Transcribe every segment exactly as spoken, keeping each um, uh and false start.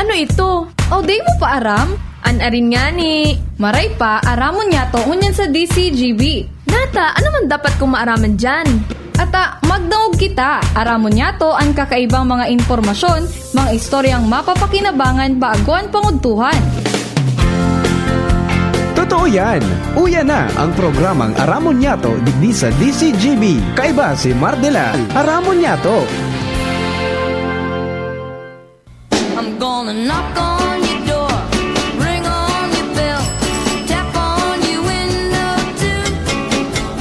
Ano ito? O, di mo pa aram? An arin ngani. Maray pa, aramon niyato ngunyan sa D C G B. Nata, ano man dapat kong maaraman diyan? Ata, magdangog kita. Aramon niyato an kakaibang mga impormasyon, mga istoryang mapapakinabangan bago an pangudtuhan. Totoo yan! Uya na ang programang Aramon Niyato digdi sa D C G B. Kaiba si Mardela. Aramon Niyato! I'm gonna knock on your door, ring on your bell, tap on your window too.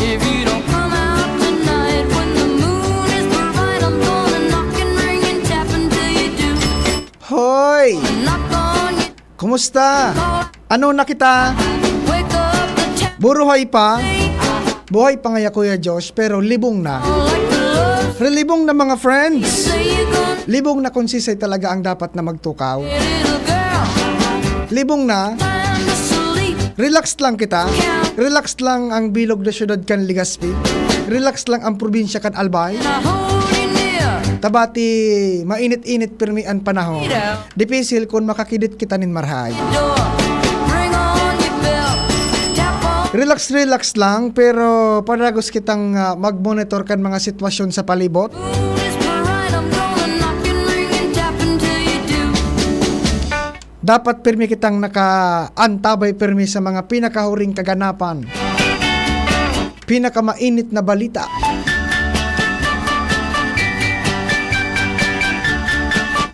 If you don't come out tonight when the moon is bright, I'm gonna knock and ring and tap until you do. Hoy! Knock on your Kumusta? Ano na kita? Wake up the town Buruhay pa? Buhay pa ngaya, Kuya Josh, pero libong na. like the love Relibong na, mga friends. say you gonna Libong na kung sisay talaga ang dapat na magtukaw. little girl. Libong na. Time to sleep. Relax lang kita. Relax lang ang bilog na syudad kan Legazpi. Relax lang ang probinsya kan Albay. I hold you near. Tabati, mainit-init pirmi an panahon. Dipisil kun makakidit kita nin marhay. Door. Ring on your bell. Tap on Relax-relax lang, pero padagos kitang ah, mag-monitor kan mga sitwasyon sa palibot. Moon is bright, I'm gonna knock and ring and tap until you do. Dapat pirmi kitang nakaantabay pirmi sa mga pinakahuring kaganapan. Pinakamainit na balita.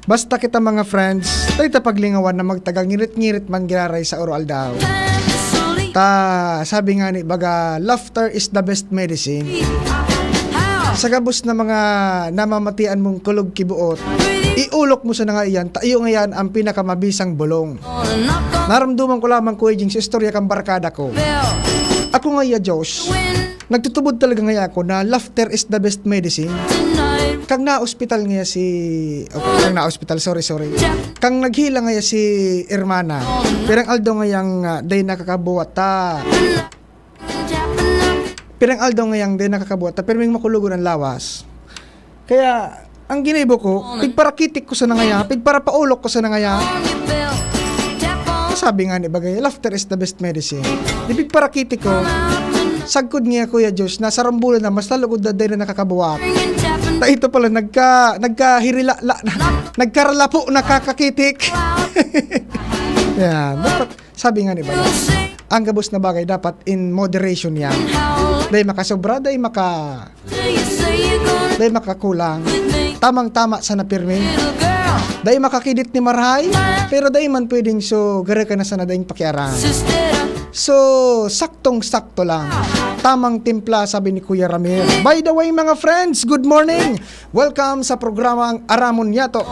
Basta kita, mga friends, tayo ta paglingawan na magtaga ngirit-ngirit man giraray sa oro-aldaw. Time to sleep. Ta, sabi nga ni baga, laughter is the best medicine. How? Sa gabos na mga namamatian mong kulog kibuot, iulok mo sa nanga iyan, ta iyo ngayan ang pinakamabisang bulong. Gonna knock on Naramduman ko lamang, Kuya Jing, sa istorya kang barkada ko. bell. Ako nga iya, Josh, When nagtutubod talaga ngaya ako na laughter is the best medicine. tonight. Kang naospital ngaya si... Okay, kang naospital, sorry, sorry. Kang naghila ngaya si Hermana. Pirang aldaw ngayang ah, day nakakabuhat ta. Pirang aldaw ngayang day nakakabuhat ta, pirming makulogon ang lawas. Kaya, ang ginibo ko, pigparakitik ko sa nangaya, pigparapaulok ko sa nangaya. Sabi nga ni bagay, laughter is the best medicine. Di pigparakitik ko, sagkod niya, Kuya Josh, na sarong bulan na mas lalugod na day na nakakabuhat. Ta ito pala, nagka, nagkahirila, la, na, nagkaralapo, nakakakitik. Yan, dapat, sabi nga ni bagay, ang gabos na bagay dapat in moderation yan. Day makasobra, day maka... Day makakulang. Tamang-tama sana pirmi. Day makakidit ni marhay, pero day man pwedeng so garo ka na sana daing pakiaram. So, saktong-sakto lang. Tamang timpla, sabi ni Kuya Ramir. By the way, mga friends, good morning! Welcome sa programang Aramon Niyato.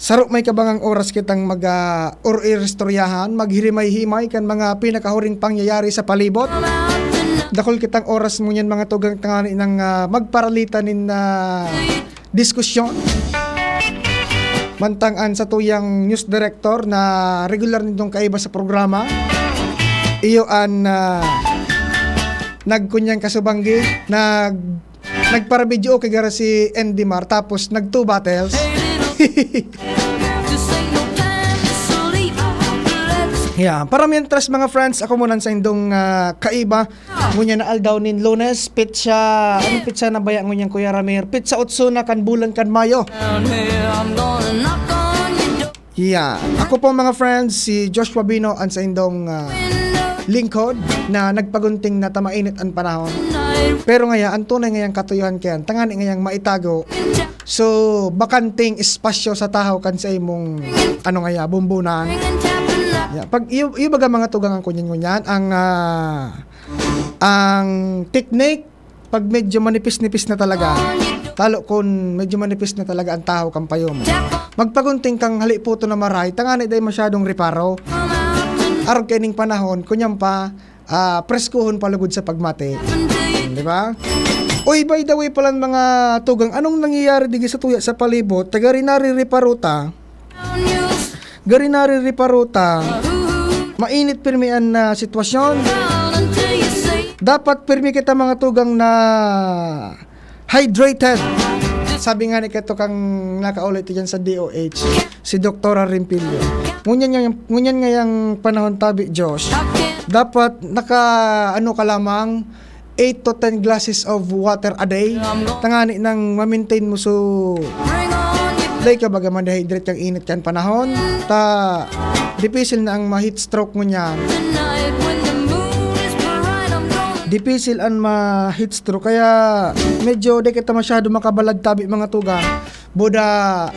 Saro may kabangang oras kitang mag ah, or iristoryahan, maghirimay-himay kan mga pinakahuring pangyayari sa palibot. Dakul kitang oras mo niyan, mga tugang, tangani nang ah, magparalita nin ah, diskusyon. Mantang an satuyang news director na regular nindong kaiba sa programa, iyo an ah, nagkunyang kasubanggi, nag nagpara-video okay gara si Andy Mar, tapos nag two battles. Yeah, para mientras, mga friends, ako muna sa indong ah, kaiba. Ngunyan na aldaw nin Lunes, pitsa, anong pitsa na baya ngunyan, Kuya Ramir? Pitsa otso na kan bulan kan Mayo. Down here, I'm gonna knock on your door. Yeah. Ako po, mga friends, si Joshua Bino, ang sa indong ah, lingkod na nagpagunting na tamainit ang panahon. Pero ngaya, ang tunay ngayang katuyuhan kayan, tangani ngayang maitago. So, bakanting espasyo sa tahaw kan sa imong, ano ngaya, bumbunan. Yeah. Pag iyo, iyo baga, mga tugang, ang kunyan-ngunyan, ang ah, ang technique, pag medyo manipis-nipis na talaga, talo kun medyo manipis na talaga ang tahaw kan payo mo, magpagunting kang haliputo na maray, tangani dai masyadong reparo. Arog kaining panahon, kunyan pa, ah, preskuhon pa lugod sa pagmati. Di ba? Uy, by the way pala, mga tugang, anong nangyayari digi sa tuya sa palibot? Taga rin narireparo ta. Gari narireparo ta. Mainit pirmi an ah, sitwasyon. Dapat pirmi kita, mga tugang, na hydrated. Sabi nga ni kato kang nakauli to dyan sa D O H, si Doktora Rimpilyo. Ngunyan nga, ngunyan ngayang panahon tabi, Josh, dapat naka, ano ka lamang, eight to ten glasses of water a day. Tangani nang ma-maintain mo, so, dai ka baga ma-dehydrate kang init kan panahon. Ta, dipisil na ang ma-heat stroke ngunyan. Dipisil an ma-heat stroke. Kaya, medyo di kita masyado makabalad tabi, mga tugang. Buda,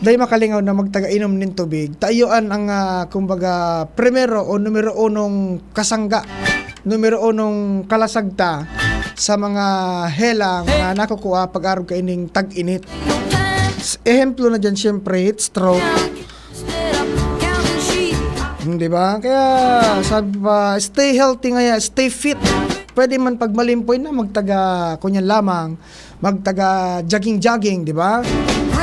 dai makalingaw na magtaga inom nin tubig. Ta iyo an ang, ah, kumbaga, primero o numero unong kasangga, numero unong kalasagta sa mga helang na nakukuha pag-arog kaining tag-init. S-, ehemplo na dyan, siyempre, heat stroke. Hmm, di ba? Kaya sabi pa, "Stay healthy ngaya, stay fit." Pwede man pag malimpoy na, magtaga, kunyan lamang, magtaga jogging-jogging, di ba?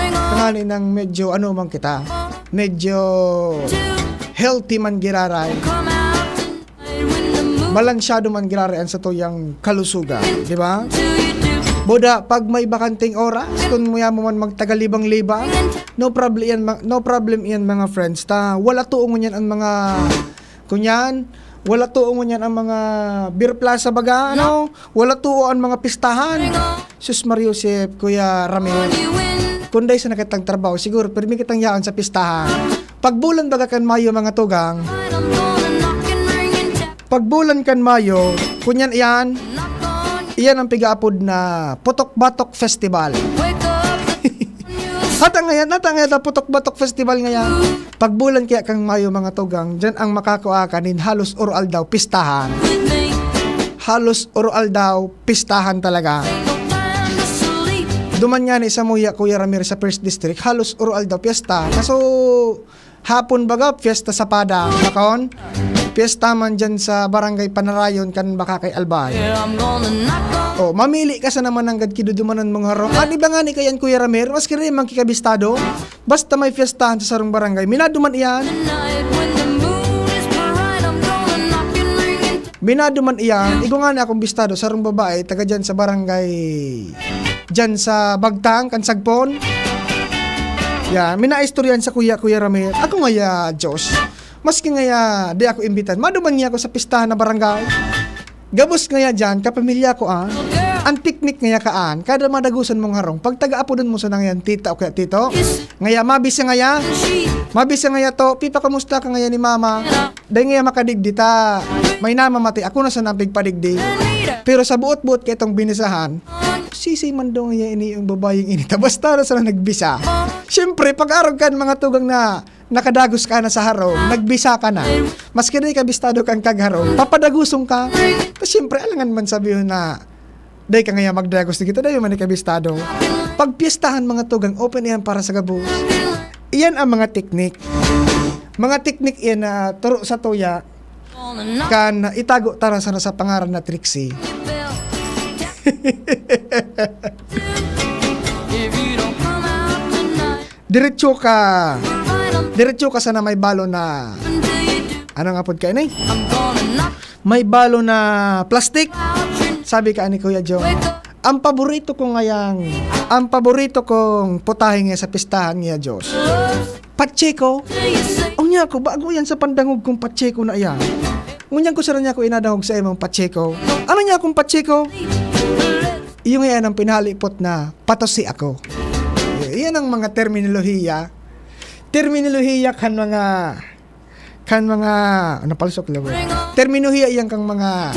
Tangani nang medyo ano man kita, medyo healthy man giraray. Balansyado man giraray an satuyang kalusugan, di ba? Buda, pag may bakanteng oras, kun muya mo man magtagalibang-libang, no problem yan, ma-, no problem yan, mga friends. Ta, wala tuong yan ang mga, kunyan, wala tuong yan ang mga beer plaza baga, ano? Wala tuo ang mga pistahan. Sus, Maria Josep, Kuya Ramil. Kun dai sana kitang trabaho, siguro pirmi kitang yaon sa pistahan. Pagbulan baga kan Mayo, mga tugang. Pagbulan kan Mayo, kunyan iyan, iyan ang pigaapod na Putok Batok Festival. Hata ngayan, hata ngayan, ta Putok Batok Festival ngayan. Pagbulan kaya kang Mayo, mga tugang, dyan ang makakua ka nin halos oro-aldaw pistahan. Halos oro-aldaw pistahan talaga. Duman nga ni sa muya, Kuya Ramir, sa First District, halos oro-aldaw piyesta. Kaso, hapon baga, piyesta sa Padang, nakon? Piyesta man dyan sa Barangay Panarayon kan Bacacay, Albay. Oh, mamili ka sa naman nanggad kidudumanan mong harong. Ano ba nga ni kayan, Kuya Ramir? Maski rin mang kikabistado, basta may piyestahan sa sarong barangay, minaduman iyan. Minaduman iyan, igwa nga na akong bistado, sarong babae, taga dyan sa barangay, dyan sa Bagtang, kan Sagpon. Yan, minaistoryan sa kuya, Kuya Ramir. Ako nga ya, Diyos, maski nga ya, di ako imbitan, maduman niya ako sa pistahan na barangay. Gabos ngaya diyan, kapamilya ko, ah. Ang teknik ngaya kaan, kada madagusan mong harong, pagtaga-apodon mo sana ngayan tita o kaya tito. Ngaya, mabisa ngaya, mabisa ngaya to, "Pipa, kamusta ka ngaya ni mama?" Dai ngaya makadigdi ta, may namamati, ako na sana ang pigpadigdi. Pero sa buot-buot kaitong binisahan, sisi man daw ngaya ini yung babayeng ini ta, basta na sana nagbisa. Siyempre, pag-arog kan mga tugang na nakadagos ka na sa harong, nagbisa ka na. Maski di ka bistado kang kagharong, papadagusong ka. Ta siyempre, alangan man sabihon na, "Dai ka ngaya magdagos digito, dai man ka bistado." Pag piyestahan, mga tugang, open iyan para sa gabos. Iyan ang mga teknik. Mga teknik iyan na turo sa tuya, kan itago tara sana sa pangaran na Trixie. Diretso ka. Diretso ka sana may balo na, ano nga pod kayo na eh? May balo na plastic. Sabi ka ni Kuya Joe, "Ang paborito ko ngayang, ang paborito kong putahe nga sa pistahan niya, Diyos, Pacheco." Unya ako, bago yan sa pandangog kong Pacheco na yan. Ngunyan ko sana niya ako inadangog sa imong Pacheco. Ano niya akong Pacheco? Iyo nga yan ang pinalipot na patosi ako. Iyan ang mga terminolohiya. Terminolohiya kan mga, kan mga, ano, palsok lang, eh. Terminolohiya iyan kang mga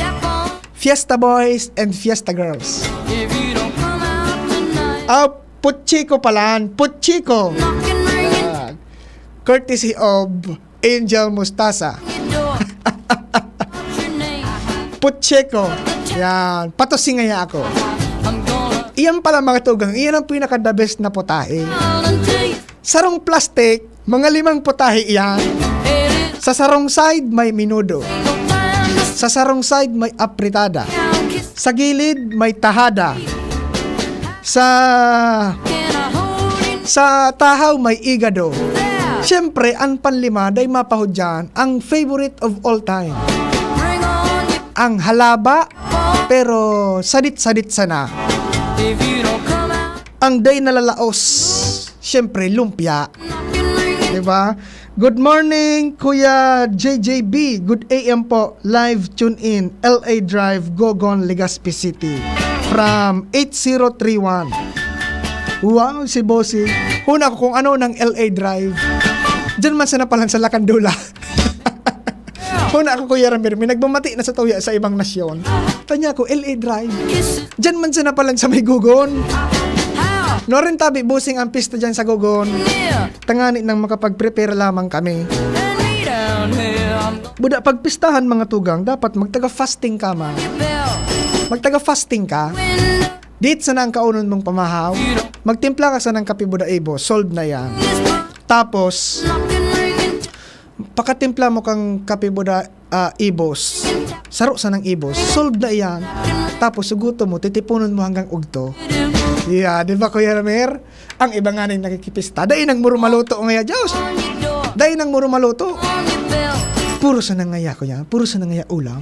Fiesta Boys and Fiesta Girls. Ah, Puchiko palan, Puchiko. Yan. Courtesy of Angel Mustasa. Pucheko. Yan. Patusingaya ako. Iyan pala, mga tugang. Iyan ang pinaka-the best na putahe. Sarong plastic, mga limang putahe iyan. Sa sarong side, may minudo. Sa sarong side, may apritada. Sa gilid, may tahada. Sa, sa tahaw, may igado. Siyempre, ang panlima, dai mapahudyan, ang favorite of all time. Ang halaba, pero sadit-sadit sana. Ang day nalalaos, siyempre, lumpia. Diba? Good morning, Kuya J J B. Good A M po. Live tune in, L A Drive, Gogon, Legazpi City. From eight zero three one. Wow, si Bossing. Huna ko kung ano ng L A Drive. Diyan man sana palang sa Lakandula. Huna ako, Kuya Ramir, may nagbamati na sa tuya sa ibang nasyon. Tanya ko, L A Drive. Diyan man sana palang sa may Gogon. No rin tabi, Bossing, ang pista dyan sa Gogon. Tangani nang makapag-prepare lamang kami. Buda, pagpistahan, mga tugang, dapat magtaga-fasting ka, ma. Magtaga-fasting ka. Diit sana ang kaunon mong pamahaw. Magtimpla ka sana ng kape, Buda Ibo. Solve na yan. Tapos, pakatimpla mo kang kape, Buda, ah, Ibos. Saro sanang Ibos. Solve na iyan. Tapos, suguto mo, titipunon mo hanggang ugto. Yeah, di ba, Kuya Ramir? Ang iba nga nang nakikipista. Dai nang muro maluto ngaya, Diyos. Dai nang muro maluto. Puro sana ngaya, Kuya. Puro sana ngaya ulam.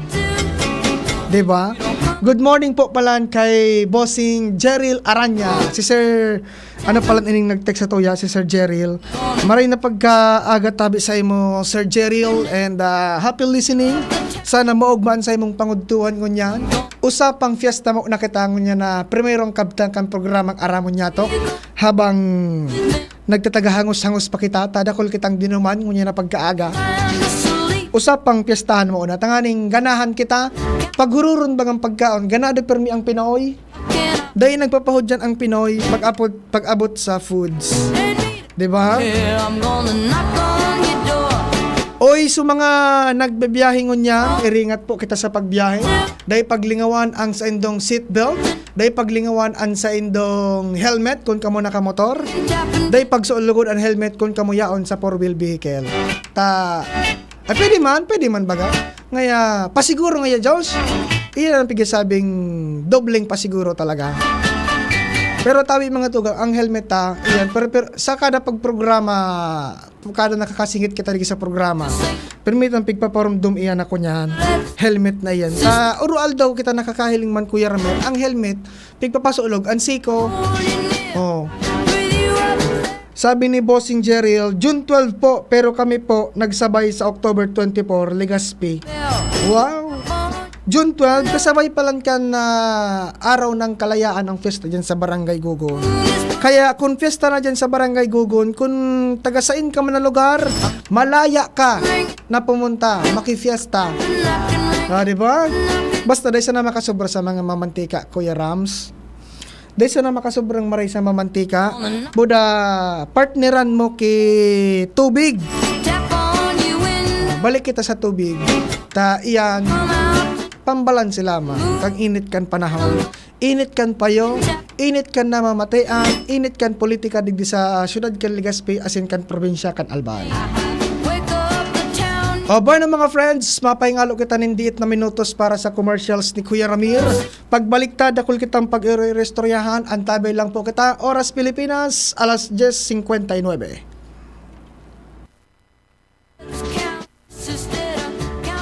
Di ba? Good morning po palan kay Bossing Jeril Aranya. Si Sir, ano palan ining nag-text sa tuya, si Sir Jeril. Maray na pagkaaga tabi sa imo, Sir Jeril, and, ah, happy listening. Sana maugman sa imong pangudtuhan ngunyan. Usa pang fiesta mo na kita ngunyan na primerong kabtang kan programang Aramon Niyato. Habang nagtatagahangos-hangos pa kita, tadakol kitang dinuman ngunyan na pagkaaga. Usa pang piyestahan mo na tanganing ganahan kita, paghururon bagang pagkaon, ganado permi ang Pinoy. Dai nagpapahudyan ang Pinoy pag-abot, pag-abot sa foods. Di ba? Oy, so mga nagbibiyahe ngunyan, iringat po kita sa pagbiyahe. Dai paglingawan ang saindong seatbelt. Dai paglingawan ang saindong helmet kun kamo nakamotor. Dai pagsulogon ang helmet kun kamo yaon sa four-wheel vehicle. Ta, ay, pwede man, pwede man baga. Ngaya, pasiguro ngaya, Diyos. Iyan ang pigasabing dobleng pasiguro talaga. Pero tabi, mga tugang, ang helmet, ha, iyan, pero, pero sa kada pagprograma, kada nakakasingit kita dito sa programa, permit ang pigpaparumdum iyan ako niyan. Helmet na iyan. Sa uro aldaw kita nakakahiling man, Kuya Ramel, ang helmet, pigpapasulog, ang siko. Oh. Sabi ni Bossing Jeriel, "June twelve po, pero kami po nagsabay sa October twenty-four, Legazpi." Wow! June twelve, kasabay palan kan, ah, Araw ng Kalayaan ang fiesta dyan sa Barangay Gugon. Kaya kung fiesta na dyan sa Barangay Gugon, kung taga sain ka man na lugar, malaya ka na pumunta, makifiesta. Ah, di ba? Basta dahil sana makasobra sa mga mamantika, Kuya Rams. Dai sana makasobrang maray sa mamantika. Buda, partneran mo ki tubig. Balik kita sa tubig. Ta iyan, pambalanse lamang kan init kan panahon. Init kan payo, init kan namamatean, init kan politika digdi sa syudad kan Legazpi asin kan probinsya kan Albay. O, bueno, mga friends, mapahingalo kita nin diit na minutos para sa commercials ni Kuya Ramir. Pagbalik ta, dakul kitang pag-iristoryahan. Antabay lang po kita. Oras Pilipinas, alas dyes singkwenta y nuebe.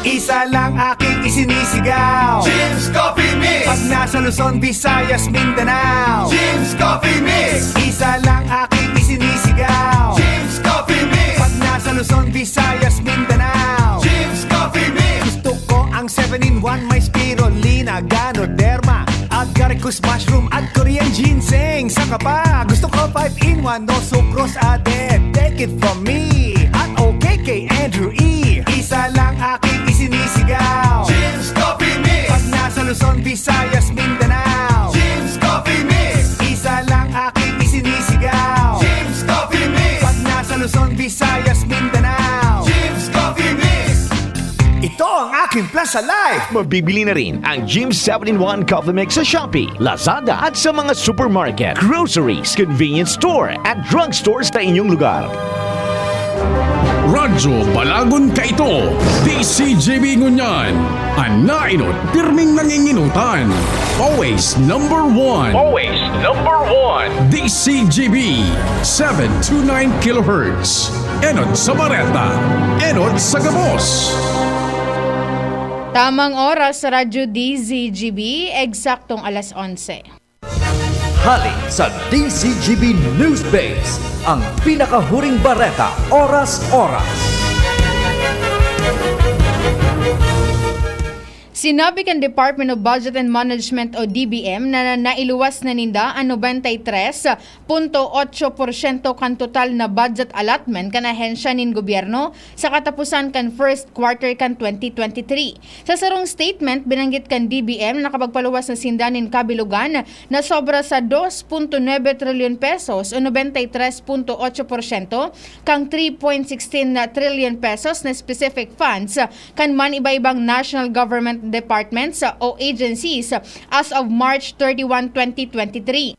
Isa lang aking isinisigaw. Jim's Coffee Mix. Pag nasa Luzon, Visayas, Mindanao. Jim's Coffee Mix. Isa lang aking isinisigaw. Jim's Coffee Mix. Pag nasa Luzon, Visayas, Mindanao. Jim's Coffee Mix. Gusto ko ang seven-in-one, may spirulina, ganoderma, agaricus mushroom at Korean ginseng. Saka pa, gusto ko five-in-one, no sucrose added. Take it from me, at okay kay Andrew E. Isa lang aking isinisigaw. Jim's Coffee Mix. Pag nasa Luzon, Visayas, Mindanao. Jim's Coffee Mix. Isa lang aking isinisigaw. Jim's Coffee Mix. Pag nasa Luzon, Visayas, Mindanao. Jim's Coffee Mix. Ito ang aking Plaza Life. Mabibili na rin ang Jim's seven-in-one Coffee Mix sa Shopee, Lazada at sa mga supermarket, groceries, convenience store at drugstore sa inyong lugar. Radyo Balagon kaito, D C G B ngunyan. An naenot, pirming nangingenotan. Always number one. Always number one. D C G B, seven two nine kilohertz. Enot sa bareta, enot sa gabos. Tamang oras sa Radyo D Z G B, eksaktong alas onse. Hali sa D Z G B Newsbase, ang pinakahuring bareta, oras-oras. Sinabi kan Department of Budget and Management o D B M na nailuwas na ninda an nobenta y tres punto otso porsyento kan total na budget allotment kan ahensya nin gobyerno sa kataposan kan first quarter kan twenty twenty-three. Sa sarong statement, binanggit kan D B M na nakapagpaluwas na sinda nin kabilogan na sobra sa dos punto nuebe trilyon pesos o nobenta y tres punto otso porsyento kan three point sixteen trillion pesos na specific funds kan man iba-ibang national government departments o agencies as of March thirty-one, twenty twenty-three.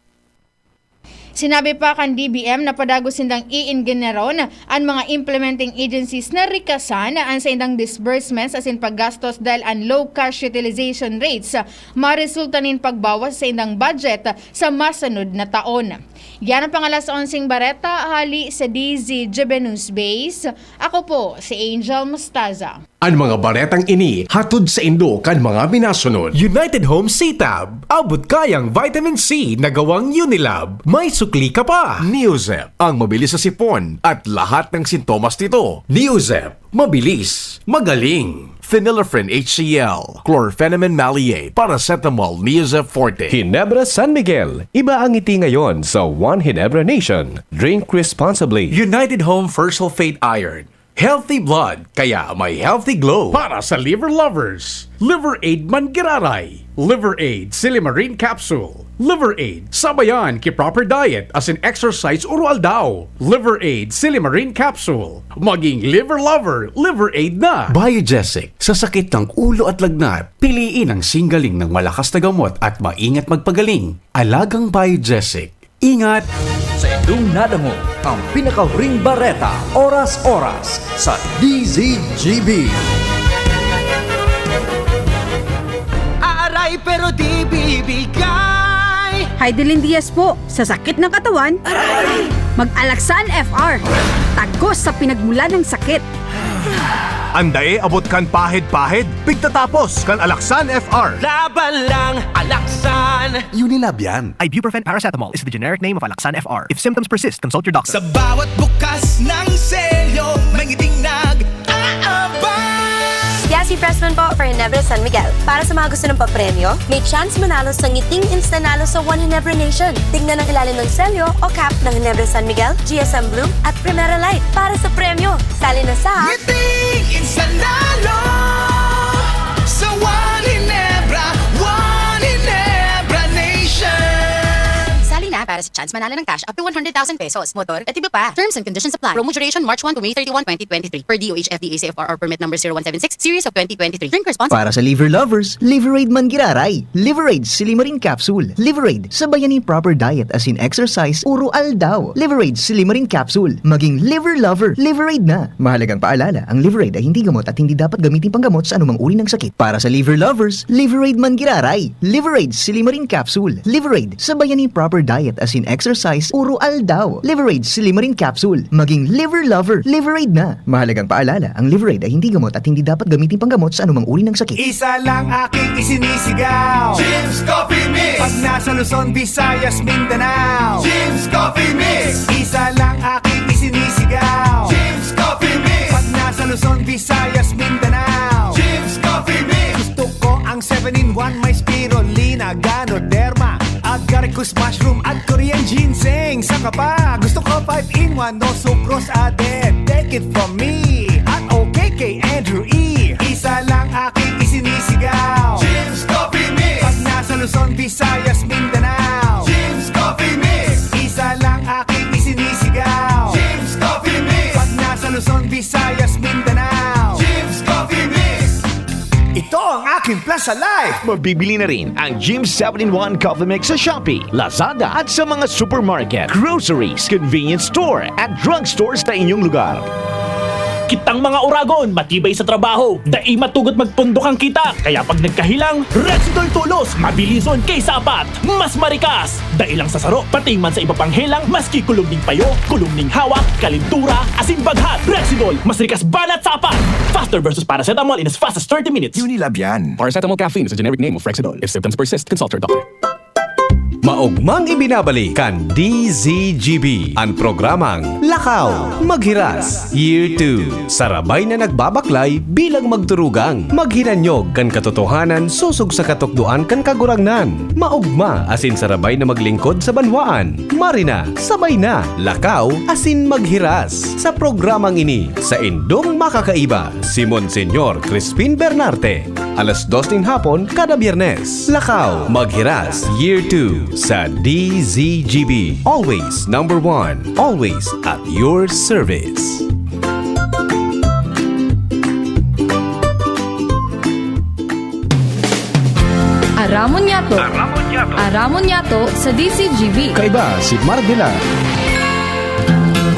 Sinabi pa kan D B M na padagos sindang iingeniron an mga implementing agencies na rikasan an saindang disbursements asin paggastos dahil an low cash utilization rates maresulta nin pagbawas sa saindang budget sa masunod na taon. Yan ang pang-alas onseng bareta hali sa D Z G B News Base. Ako po si Angel Mostaza. An mga baretang ini hatod saindo kan mga minasunod. United Home C-Tab. Abot kayang vitamin C na gawang Unilab. May sukli ka pa. Neozep, ang mabilis sa sipon at lahat ng sintomas nito. Neozep, mabilis, magaling. Phenylephrine H C L, chlorphenamine maleate, paracetamol, Neozep Forte. Ginebra San Miguel. Iba ang ngiti ngayon sa One Ginebra Nation. Drink responsibly. United Home First Sulfate Iron. Healthy blood, kaya may healthy glow. Para sa liver lovers, Liver Aid Mangiraray, Liver Aid Silimarin Capsule, Liver Aid sabayan ki proper diet asin exercise uro-aldaw, Liver Aid Silimarin Capsule. Maging liver lover, Liver Aid na! Biogesic, sa sakit ng ulo at lagnat, piliin ang singgaling ng malakas na gamot at maingat magpagaling. Alagang Biogesic. Ingat! Sa indong nadangog ang pinakahuring bareta, oras-oras, sa D Z G B. Aaray pero di bibigay. Heidelin Diaz po, sa sakit ng katawan, mag-Alaxan F R. Tagos sa pinagmulan ng sakit. Andae abot kan pahid-pahid, pigtatapos kan Alaxan F R. Laban lang, Alaxan! Unilab yan. Ibuprofen paracetamol is the generic name of Alaxan F R. If symptoms persist, consult your doctor. Sa bawat bukas ng selyo, may ngiting nag-aabang. Yasi Fresman po for Ginebra San Miguel. Para sa mga gusto ng papremyo, may chance manalo sa ngiting insta nalo sa One Ginebra Nation. Tingnan ang ilalim ng selyo o cap ng Ginebra San Miguel, G S M Blue, at Primera Light para sa premyo. Sali na sa Ngiting Insta Nalo sa One Ginebra, One Ginebra Nation. Sali na para sa chance manalo ng cash up to one hundred thousand pesos, motor, at iba pa. Terms and conditions apply. Promo duration March one to May thirty-one, twenty twenty-three. Per D O H F D A C F R R permit number zero one seven six, series of twenty twenty-three. Drink responsibly. Para sa liver lovers, Liver Aid Mangiraray. Liver Aid Silimarin Capsule. Liver Aid, sabayan nin proper diet asin exercise uro-aldaw. Liver Aid Silimarin Capsule. Maging liver lover, Liver Aid na. Mahalagang paalala, ang Liver Aid ay hindi gamot at hindi dapat gamitin panggamot sa anumang uri ng sakit. Para sa liver lovers, Liver Aid Mangiraray. Liver Aid Silimarin Capsule. Liver Aid, sabayan nin proper diet asin exercise uro-aldaw. Liver Aid Silimarin Capsule. Maging liver lover, Liver Aid na. Mahalagang paalala, ang Liver Aid ay hindi gamot at hindi dapat gamitin panggamot sa anumang uri ng sakit. Isa lang aking isinisigaw. Jim's Coffee Mix. Pag nasa Luzon, Visayas, Mindanao. Jim's Coffee Mix. Isa lang aking isinisigaw. Jim's Coffee Mix. Pag nasa Luzon, Visayas, Mindanao. Jim's Coffee Mix. Gusto ko ang seven-in-one, may spirulina, ganoderma, agaricus mushroom at Korean ginseng. Saka pa, gusto ko five-in-one, no sucrose added. Take it from me at okay kay Andrew E. Isa lang aking isinisigaw. Jim's Coffee Mix. Pag nasa Luzon, Visayas, Mindanao. Jim's Coffee Mix. Isa lang aking isinisigaw. Jim's Coffee Mix. Pag nasa Luzon, Visayas, Mindanao. Jim's Coffee Mix. Ito ang aking Plaza Life. Mabibili na rin ang Jim's seven-in-one Coffee Mix sa Shopee, Lazada at sa mga supermarket, groceries, convenience store at drugstores na inyong lugar. Kitang mga oragon, matibay sa trabaho, dai matugot magpundok ang kita. Kaya pag nagkahelang, Rexidol Tolos, mabilison kaysa apat, mas marikas. Dai lang sa saro, pati man sa iba pang helang, maski kulog ning payo, kulog ning hawak, kalintura, asin baghat. Rexidol, mas rikas banat sa apat. Faster versus paracetamol in as fast as thirty minutes. Unilab yan. Paracetamol caffeine is a generic name of Rexidol. If symptoms persist, consult your doctor. Maogmang ibinabalik kan D Z G B an programang Lakaw Maghiras Year two. Sarabay na nagbabaklay bilang magturugang maghinanyog kan katotohanan sosog sa katukdoan kan Kagurangnan. Maogma asin sarabay na maglingkod sa banwaan. Marina, sabay na, lakaw asin maghiras. Sa programang ini, saindong makakaiba, si Monsignor Crispin Bernarte. Alas dos nin hapon kada Biyernes. Lakaw Maghiras Year two sa D Z G B. Always number one. Always at your service. Aramon Yato. Aramon Yato. Aramon Yato sa D Z G B. Kaiba si Marvila.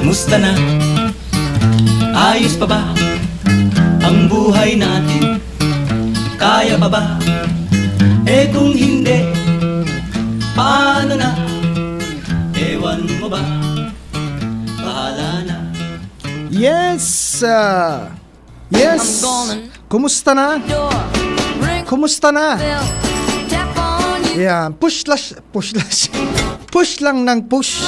Musta na? Ayos pa ba ang buhay natin? Kaya pa ba? Eh kung hindi, paano na? Ewan mo ba? Bahala na. Yes! ah, yes! Kumusta na? Kumusta na? Yan. Push lash. Push lash. Push lang ng push.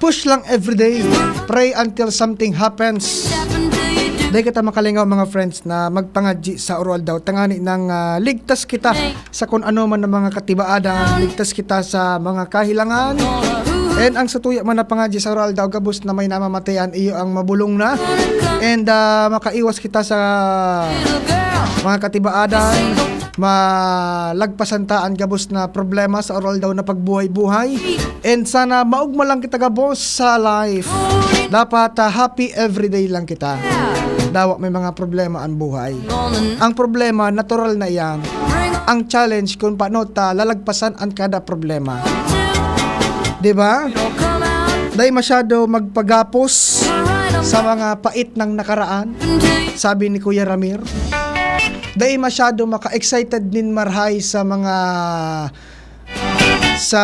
Push lang everyday. Pray until something happens. Dai kita makalingaw, mga friends, na magpangadji sa oro-aldaw tangani nang ah, ligtas kita sa kun ano man na mga katibaadan, ligtas kita sa mga kahilangan. And ang satuya man na pangadji sa oro-aldaw, gabos na may namamatayan, iyo ang mabulong na. And ah, makaiwas kita sa mga katibaadan, malagpasan ta an gabos na problema sa oro-aldaw na pagbuhay-buhay. And sana maogma lang kita gabos sa life. Dapat ah, happy everyday lang kita. Dawa may mga problema an buhay. Ang problema, natural na iyan. Ang challenge kung paano ta lalagpasan an kada problema. Di ba? Dai masyado magpagapos sa mga pait ng nakaraan, sabi ni Kuya Ramir. Dai masyado maka-excited nin marhay sa mga sa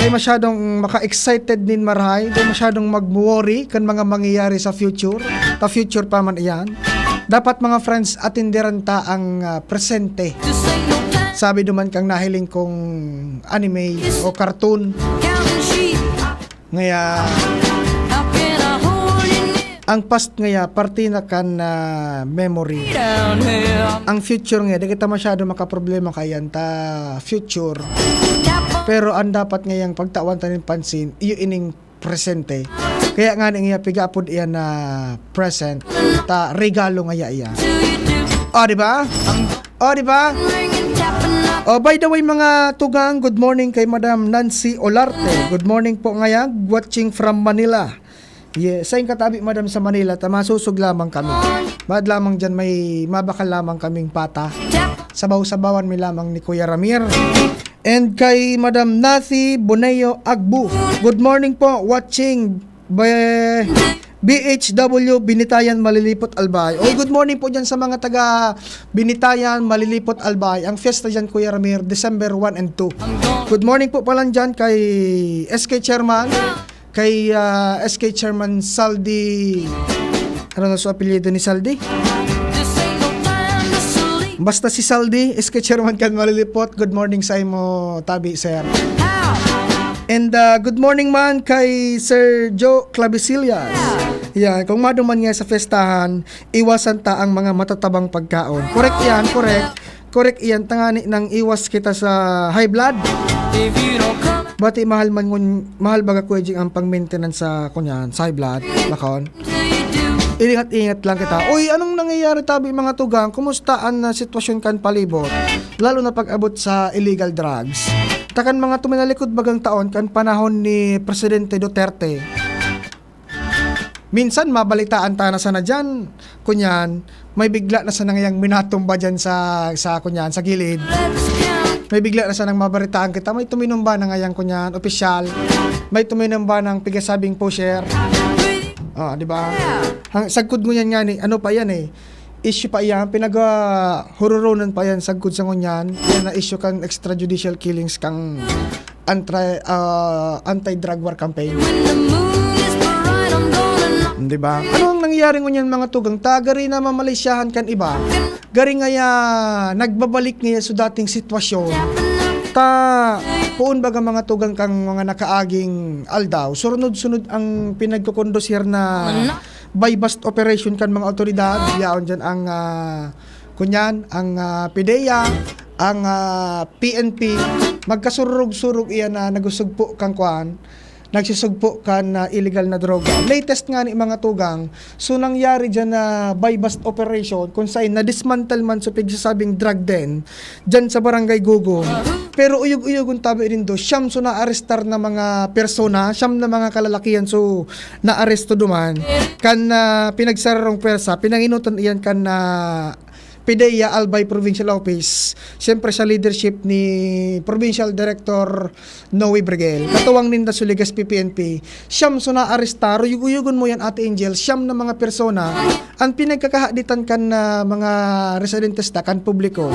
dai masyadong maka-excited nin marhay, dai masyadong mag-worry kan mga mangyayari sa future, ta future pa man iyan. Dapat, mga friends, atinderan ta ang ah, presente. Sabi duman kang nahiling kong anime o cartoon. Ngaya, ang past ngaya, parte na kan ah, memory. Ang future ngaya, di kita masyado makaproblema kaiyan ta future. Pero ang dapat ngayang pagtawan ta nin pansin, iyo ining presente. Kaya nga ngaya, piga apod iyan na present, ta regalo ngaya iyan. O, di ba? O, di ba? Oh, by the way, mga tugang, good morning kay Madam Nancy Olarte. Good morning po ngaya, watching from Manila. Yes, sa katabi, Madam, sa Manila, ta masosog lamang kami. Maad lamang dyan, may mabakal lamang kaming pata. Sabaw-sabawan mi lamang ni Kuya Ramir. And kay Madam Nathy Boneo Agbu. Good morning po, watching by B H W, Binitayan, Malilipot, Albay. Oy, good morning po dyan sa mga taga Binitayan, Malilipot, Albay. Ang fiesta dyan, Kuya Ramir, December one and two. Good morning po pala dyan kay S K Chairman, kay ah, S K Chairman Saldi. Ano na sa apelyido ni Saldi? Basta si Saldi, S K Chairman kan Malilipot. Good morning sa imo, tabi, sir. And uh, good morning man kay Sir Joe Clavisillas. Yan, kung maduman nga sa festahan, iwasan ta ang mga matatabang pagkaon. Correct yan, correct. Correct yan, tangani nang iwas kita sa high blood. Bati mahal man ngun, mahal baga, Kuya Jing, ang pang-maintenance sa, kunyan, sa high blood, lakon. Ingat-ingat lang kita. Uy, anong nangyayari tabi, mga tugang? Kumusta ang ah, sitwasyon kan palibot? Lalo na pag-abot sa illegal drugs. Takan mga tuminalikod bagang taon kan panahon ni Presidente Duterte. Minsan mabalitaan ta na sana diyan. Kunyan, may bigla na sana ngayang minatumba diyan sa, sa, kunyan, sa gilid. May bigla na sanang mabaritaan kita, may tuminumba na ngayang, kunyan, opisyal. May tuminumba ng pigasabing pusher. Ah, di ba? Hang, sagkod ngunyan nga ni, ano pa yan eh? Issue pa yan, pinag ah, hururunan pa yan, sagkod sa ngunyan. Yan na issue kang extrajudicial killings kang anti, ah, anti-drug war campaign. Di ba? Ano ang nangyayari ngunyan, mga tugang? Ta gari na mamalisyahan kan iba. Gari ngaya nagbabalik ngaya sa dating sitwasyon. Ta poon baga mga tugang kan mga nakaaging aldaw, sunod-sunod ang pinagkukondusir na buy-bust operation kan mga awtoridad. Yaon diyan ang, ah, kunyan, ang, ah, PDEA, ang, ah, P N P, magkasurog-surog iyan na nagsusugpo kan kuan, nagsusugpo kan, ah, illegal na droga. Latest ngani, mga tugang, so nangyari diyan na buy-bust operation kung sain na-dismantle man so pigsasabing drug den diyan sa Barangay Gugong. Pero uyog-uyogon tabi nindo, siyam so naarestar na mga persona, siyam na mga kalalakihan so naaresto duman. Kan, ah, pinagsararong pwersa, pinangenotan iyan kan, ah, PDEA Albay Provincial Office, siyempre sa leadership ni Provincial Director Noe Briguel, katuwang ninda sa Legazpi P N P, siyam so naarestar, uyog-uyogon mo yan, Ate Angel, siyam na mga persona, ang pinagkakahaditan kan, ah, mga residentes ta, kan publiko.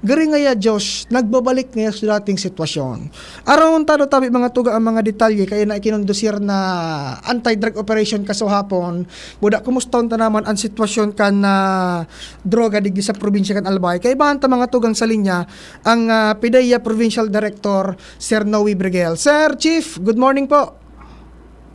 Gari ngaya, Josh, nagbabalik ngaya sa dating sitwasyon. Aron ta do tabi, mga tugang, ang mga detalye kaya na ikinondusir na anti-drug operation kasuhapon, buda, kumustahon ta naman ang sitwasyon kan, ah, droga digdi sa probinsya kan Albay. Kaibahan ta, mga tugang, sa linya ang, ah, PDEA Provincial Director, Sir Noe Briguel. Sir Chief, good morning po.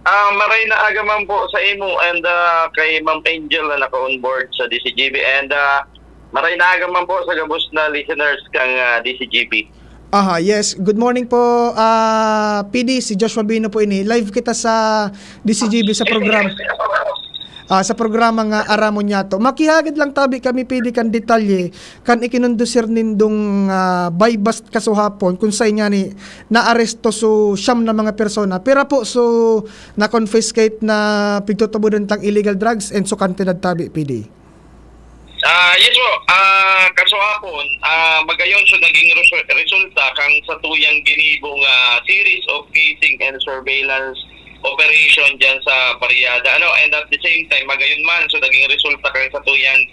Ah, maray na aga man po sa imo and, ah, kay Ma'am Angel na naka-onboard sa D C G B and, ah, maray na aga man po sa gabos na listeners kang, ah, D C G B. Aha, yes. Good morning po, ah, P D, si Joshua Bino po ini. Live kita sa D C G B sa program. Ah, sa programa nga Aramon Yato. Makihagad lang tabi kami, P D, kan detalye kan ikinondusir nindong, ah, buy-bust kasuhapon, kung sain ngani naaresto so siyam na mga persona. Pira po so na-confiscate na pigtutubodan tang illegal drugs and so kantidad tabi, P D? Ah, yes po. Ah, kasuhapon, ah, magayon so naging resu-, resulta kan satuyang ginibong, ah, series of casing and surveillance operation diyan sa Barriada, ano, and at the same time, magayon man, so naging resulta kan satuyang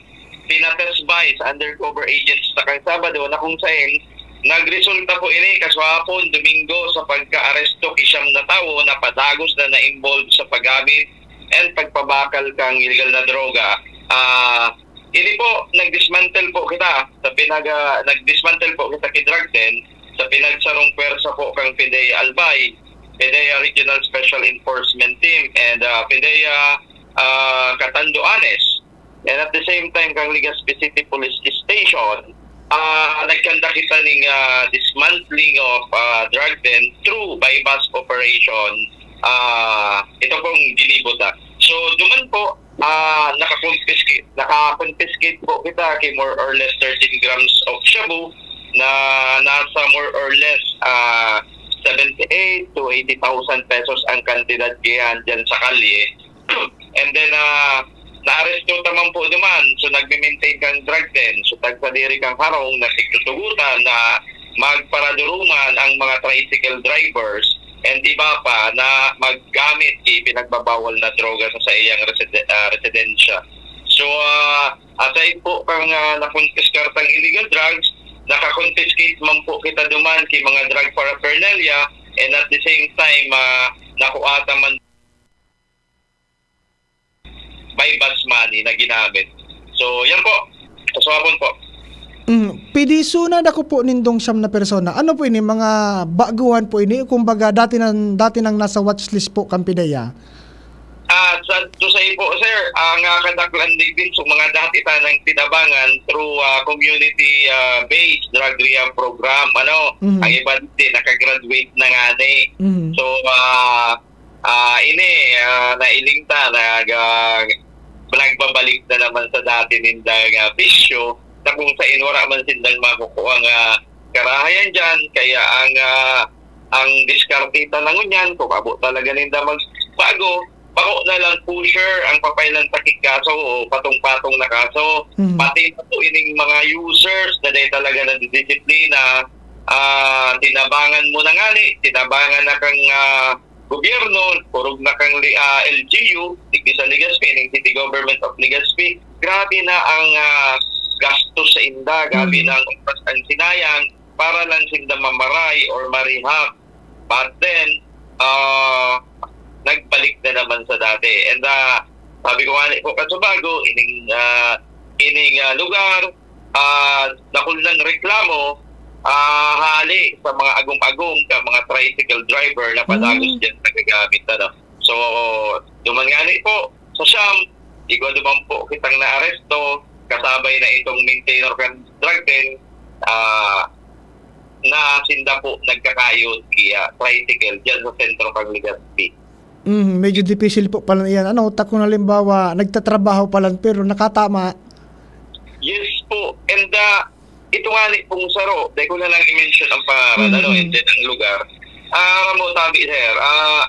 pina-test buy sa undercover agents na kan Sabado, na kung saen nagresulta po ini kasuhapon, Domingo, sa pagkaaresto ki siyam na tawo na padagos na na-involve sa paggamit and pagpabakal kan illegal na droga. Ah, ini po, nag-dismantle po kita sa pinag-, ah, nag-dismantle po kita ki drug den sa pinagsarong pwersa po kan PDEA Albay, PDEA Regional Special Enforcement Team, and, ah, PDEA, ah, Catanduanes. And at the same time, kan Legazpi City Police Station, ah, nagkanda kita ning, ah, dismantling of, ah, drug den through buy-bust operation. Ah, ito pong ginibo ta. So, duman po, ah, naka-confiscate, naka-confiscate po kita ki more or less thirteen grams of shabu na nasa more or less, ah, seventy-eight to eighty thousand pesos ang kantidad kaya dyan sa kalye. And then, ah, naaresto ta man po duman. So, nagme-maintain kan drug den. So, tagsadiri kan harong na pigtutugotan na magparaduruman ang mga tricycle drivers and iba pa na maggamit ki pinagbabawal na droga sa saiyang reside-, ah, residensya. So, ah, aside po kan, ah, nakonpiskar tang illegal drugs, naka-confiscate man po kita duman ki mga drug paraphernalia, and at the same time, ah, nakua ta man buy-bust money na ginamit. So, yan po. Kasuhapon po. Mm, P D, so nadako po nindong siyam na persona. Ano po ini? Mga baguhan po ini? Kumbaga, dati nang, dati nang nasa watchlist po kan PDEA? Ah, sad to say po, sir, ang, ah, kadaklan digdi, so mga dati tanang tinabangan through, ah, community, ah, based drug rehab program, ano, Mhm. ang iba din nakagraduate na ngani. Mhm. So, ah, ah, ini, ah, nailing ta, nag-, ah, nagbabalik na naman sa dati nindang, ah, bisyo, na kung sain wala man sindang makukuha nga karahayan dyan. Kaya ang, ah, ang diskarte ta na ngunyan, kung abo talaga ninda magbago, bako na lang pusher ang papailan ta ki kaso o patong-patong na kaso. Mhm. Pati na po ining mga users na dahil talaga nadidisiplina, ah, tinabangan mo na ngani, tinabangan na kang, ah, gobyerno, orog na kang li-, ah, L G U, digdi sa Legazpi, ning City Government of Legazpi. Grabe na ang, ah, gastos sa inda, grabe Mhm. na ang oras ang sinayang para lang sinda mamaray or ma-rehab. But then, ah, nagbalik na naman sa dati. And, ah, sabi ko nga ni po, Kasubago, ining, ah, ining, ah, lugar, ah, dakul nang reklamo, ah, hali sa mga agom-agom ka mga tricycle driver na padagos Hmm. diyan nagagamit, ano. So, duman ngani po sa siyam, igwa duman po kitang naaresto, kasabay na itong maintainer kan drug den, ah, na sinda po nagkakayod ki, ah, tricycle diyan sa sentro kan Legazpi. Hmm, medyo dipisil po palan iyan. Ano, ta kun halimbawa, nagtatrabaho palan pero nakatama. Yes po. And, ah, ito ngani pong saro, dai ko na lang i-mention ang pangaran, ano, Mm-mm. and then ang lugar. Ah, aram mo, tabi, sir, ah,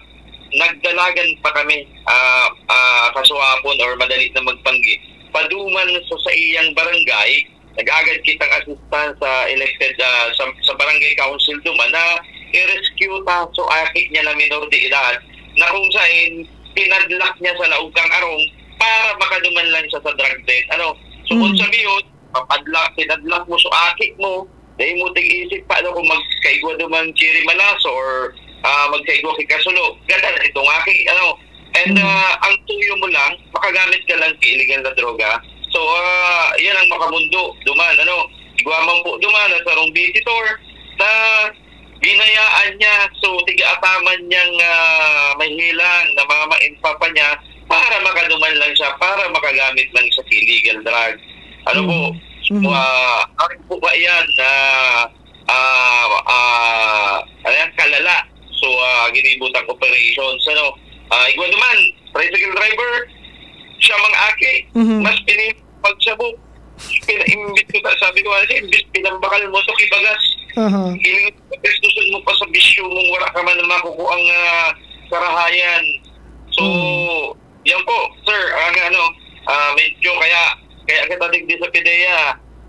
nagdalagan pa kami, ah, ah, kasuhapon or madali na magbanggi. Paduman sa saiyang barangay, nag-agad kitang assistan sa elected, ah, sa, sa barangay council duman na i-rescue ta so aki niya na minor de edad, na kung saen pinadlak niya sa laog kan arong para makaduman lang siya sa drug den. Ano, so, kung Mm. sabi yun, papadlak, pinadlak mo so aki mo, dai mo tig-isip pa, ano, kung magkaigwa duman chiri malaso or, ah, magkaigwa ki kasulo, gadan itong aki, ano. And, Mm. ah, ang tuyo mo lang, makagamit ka lang ki illegal na droga. So, ah, yan ang makamundo duman, ano. Igwa man po duman na sarong visitor na binayaan niya, so, tiga ataman niyang, ah, mahilang na mama and papa niya para makaduman lang siya, para makagamit lang siya ki illegal drug. Ano po, Mm. Mhm. ah, ano po ba yan na, ah, ah, ano yan, kalala? So, ah, ginibutang operations, ano? Ah, igwa duman, tricycle driver, siya mang aki, Mhm. mas pini-, pagsabog, pinaimbit ko sa, sabi ko, "Ano, imbis pinambakal mo to, kibagas, Aha. iling gastusan mo pa sa bisyo mong wala ka man makukuang, ah, karahayan." So, Mm. yan po, sir, ang ano, ah, medyo kaya, kaya kita digdi sa PDEA,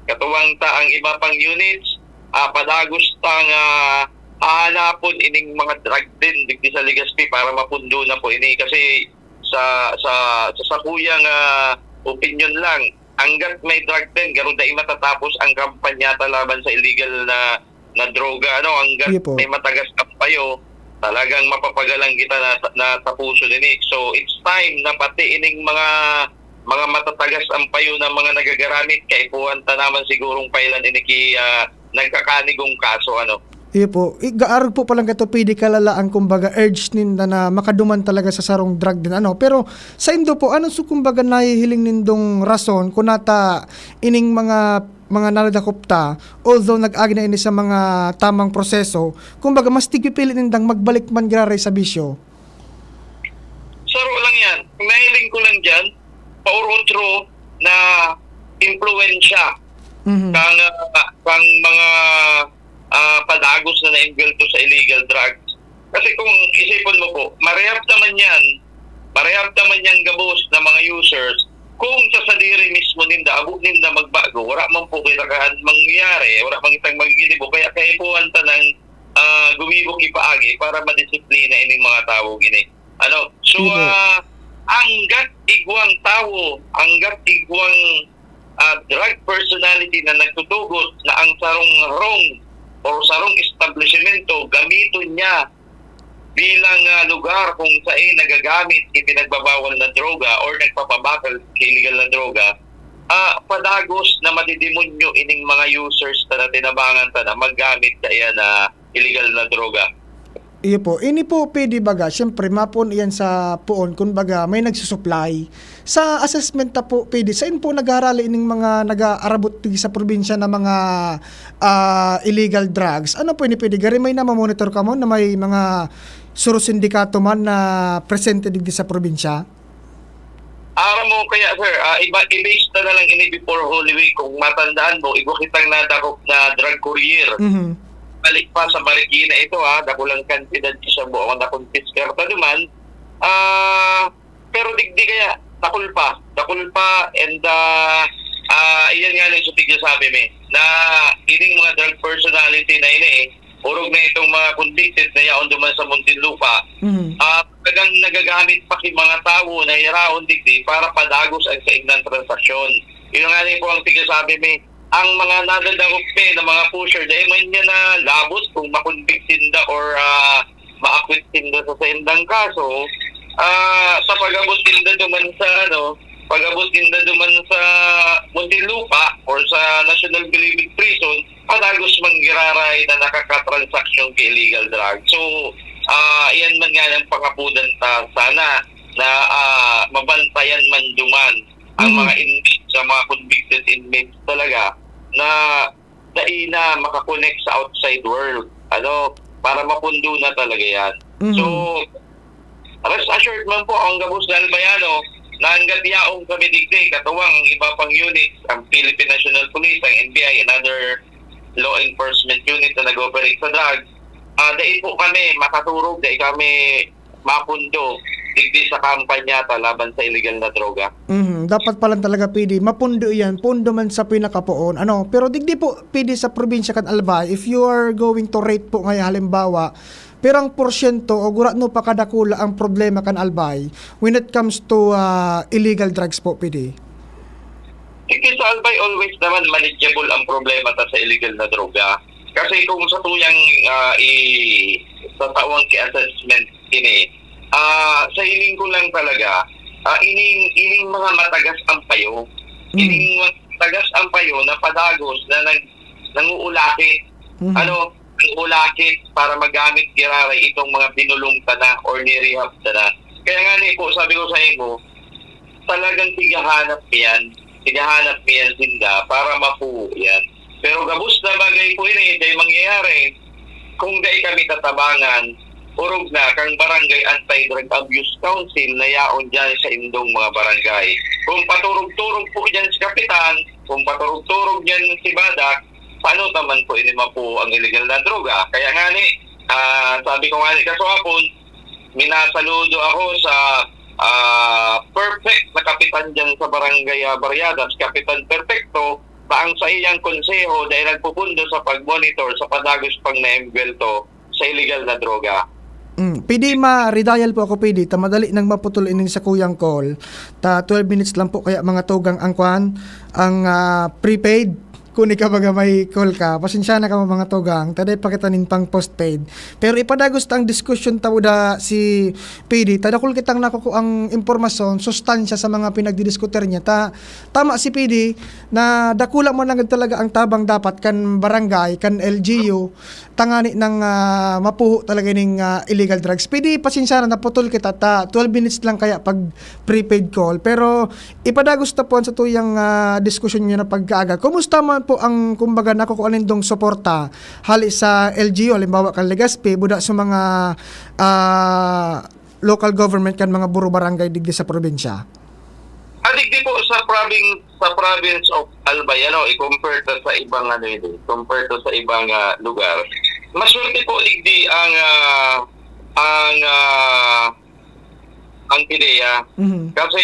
katuwang ta ang iba pang units, ah, padagos tang, ah, hahanapon ining mga drug den digdi sa Legazpi para mapundo na po ini. Kasi sa, sa, sa sakuyang, ah, opinyon lang, hangga't may drug den, garo dai matatapos ang kampanya ta laban sa illegal na, na droga, ano, hangga't Iyo po. may matagas ang payo, talagang mapapagalang kita na, na tapuson ini. So, it's time na pati ining mga, mga matatagas ang payo na mga nagagaramit, kaipuhan ta naman sigurong pailan ini ki, ah, nagkakanigong kaso, ano. Iyo po. I-, gaarog po palan kato pwede kalala ang, kumbaga, urge ninda na makaduman talaga sa sarong drug den, ano. Pero saindo po, ano so, kumbaga, nahihiling nindong rason kun nata ining mga, mga nadadakop ta, although nag-agi na ini sa mga tamang proseso, kumbaga, mas tigpipili nindang magbalik man giraray sa bisyo? Saro lang yan. Nahiling ko lang dyan, paurotro na impluwensya Mhm. kang, ah, kang mga, ah, padagos na naembwelto sa illegal drugs. Kasi kung isipon mo po, marehab naman yan, marehab naman yang gabos na mga users, kung sa sadiri mismo ninda, abo ninda magbago, wala man po kita kaan mangyayari, wala man kitang magiginibo. Kaya kaipuhan ta nang, ah, gumibo ki paagi para madisiplina ining mga tawo gini. Ano? So, Iyo po. ah, hangga't igwang tawo, hangga't igwang, ah, drug personality na nagtutugot na ang sarong harong or sarong establisimento gamiton niya bilang, ah, lugar kung saen nagagamit ki pinagbabawal na droga or nagpapabakal ki illegal na droga, ah, padagos na madidemonyo ining mga users ta na tinabangan ta na maggamit kaiyan na illegal na droga. Iyo po. Ini po, pwede baga, siyempre, mapoon iyan sa poon, kun baga, may nagsusupply. Sa assessment ta po, pwede, saen po nagharali ining mga nag-aarabot digdi sa probinsya na mga, ah, illegal drugs? Ano po ini, pwede, gari may namomonitor kamo na may mga suro-sindikato man na presente digdi sa probinsya? Aram mo kaya, sir, ah, iba, i-base ta na lang ini before Holy Week. Kung matandaan mo, igwa kitang nadakop na drug courier. Mhm. Balik pa sa Marikina ito, ha, dakulang kantidad siya mo ang nakumpiskar pa duman. Ah, pero digdi kaya, dakul pa. Dakul pa, and, ah, ah, iyan nga lang sa tigsasabi mi, na ining mga drug personality na ini, eh, orog na itong mga convicted na yaon duman sa Muntinlupa, Mhm. ah, talagang nagagamit pa ki mga tawo na iraon digdi para padagos ang saindang transaksyon. Yun nga rin po ang tigsasabi mi, ang mga nadadangog mi na mga pusher, dahil man niya na labot kung makonvict sinda or, ah, ma-acquit sinda sa saindang kaso, ah, sa pag-abot sinda duman sa, ano, pag-abot sinda duman sa Muntinlupa or sa National Bilibid Prison, padagos man giraray na nakakatransaksyon ki illegal drug. So, ah, iyan man nga ang pangapudan ta sana na, ah, mabantayan man duman ang Mm. mga inmates, sa mga convicted inmates talaga na dai na makakonect sa outside world, ano, para mapundo na talaga yan. Mhm. So, rest assured man po ang gabos na Albayano na hanggat yaon kami digdi, katuwang ang iba pang units, ang Philippine National Police, ang N B I, and other law enforcement unit na nag-operate sa drugs, ah, dai po kami makaturog, dai kami mapundo digdi sa kampanya ta laban sa illegal na droga. Mhm, dapat pa lang talaga pwede mapundo iyan, pundo man sa pinakapoon, ano. Pero digdi po pwede sa probinsya kan Albay, if you are going to rate po ngaya halimbawa, pirang porsyento o gurano pa kadakula ang problema kan Albay when it comes to, ah, illegal drugs po, pwede? Sige, sa Albay, always naman manageable ang problema ta sa illegal na droga. Kasi kung sa tuyang, ah, i-, sa tawang ki-assessment ini, ah, sa hiling ko lang talaga, ah, ining, ining mga matagas ang payo. Mhm. Ining mga matagas ang payo na padagos na nag-, nanguulakit. Mhm. Ano, nanguulakit para magamit giraray itong mga binulong ta na or ni-rehab ta na. Kaya nga ni po, sabi ko sa imo, talagang tighahanap yan. Tighahanap yan sinda para mapuo yan. Pero gabos na bagay po ini, dai mangyayari kung dai kami tatabangan, orog na kang Barangay Anti-Drug Abuse Council na yaon dyan sa indong mga barangay. Kung paturog-turog po dyan si Kapitan, kung paturog-turog dyan si Badak, paano naman po ini mapuo ang illegal na droga? Kaya nga ni, ah, sabi ko nga ni kaswapon, minasaludo ako sa, ah, perfect na kapitan dyan sa Barangay, ah, Barriadas, Kapitan Perfecto, na ang sa iyang konseho dahil nagpupundo sa pag-monitor sa padagos pang naembwelto sa illegal na droga. Mm, pwede ma-redial po ako, pwede? Ta madali nang maputol ining sakuyang call. Ta twelve minutes lang po, kaya mga tugang ang kwan, ang, ah, prepaid. Kung ikaw baga may call ka, pasensya na kamo mga tugang, ta dai pa kita nin pang postpaid. Pero ipadagos ta ang diskusyon ta da si P D. Ta dakul kitang nakukuang impormasyon, sustansya sa mga pinagdidiskutir niya. Ta, tama si P D na dakula man lang talaga ang tabang dapat kan barangay, kan L G U, tangani nang, ah, mapuho talaga ning, ah, illegal drugs. P D, pasensya na, naputol kita ta. Twelve minutes lang kaya pag prepaid call. Pero ipadagos ta po ang satuyang, ah, diskusyon niya na pagkaaga. Kumusta man po ang, kumbaga, nakukuha nindong suporta hali sa L G U, halimbawa kan Legazpi, buda sa mga, ah, local government kan mga buro barangay digdi sa probinsya? Ah, digdi po sa provin-, sa province of Albay, ano, i-compare ta sa ibang, ano, yun, compare ta sa ibang, ah, lugar. Maswerte po digdi ang, ah, ang, ah, ang PDEA. Mhm. Kasi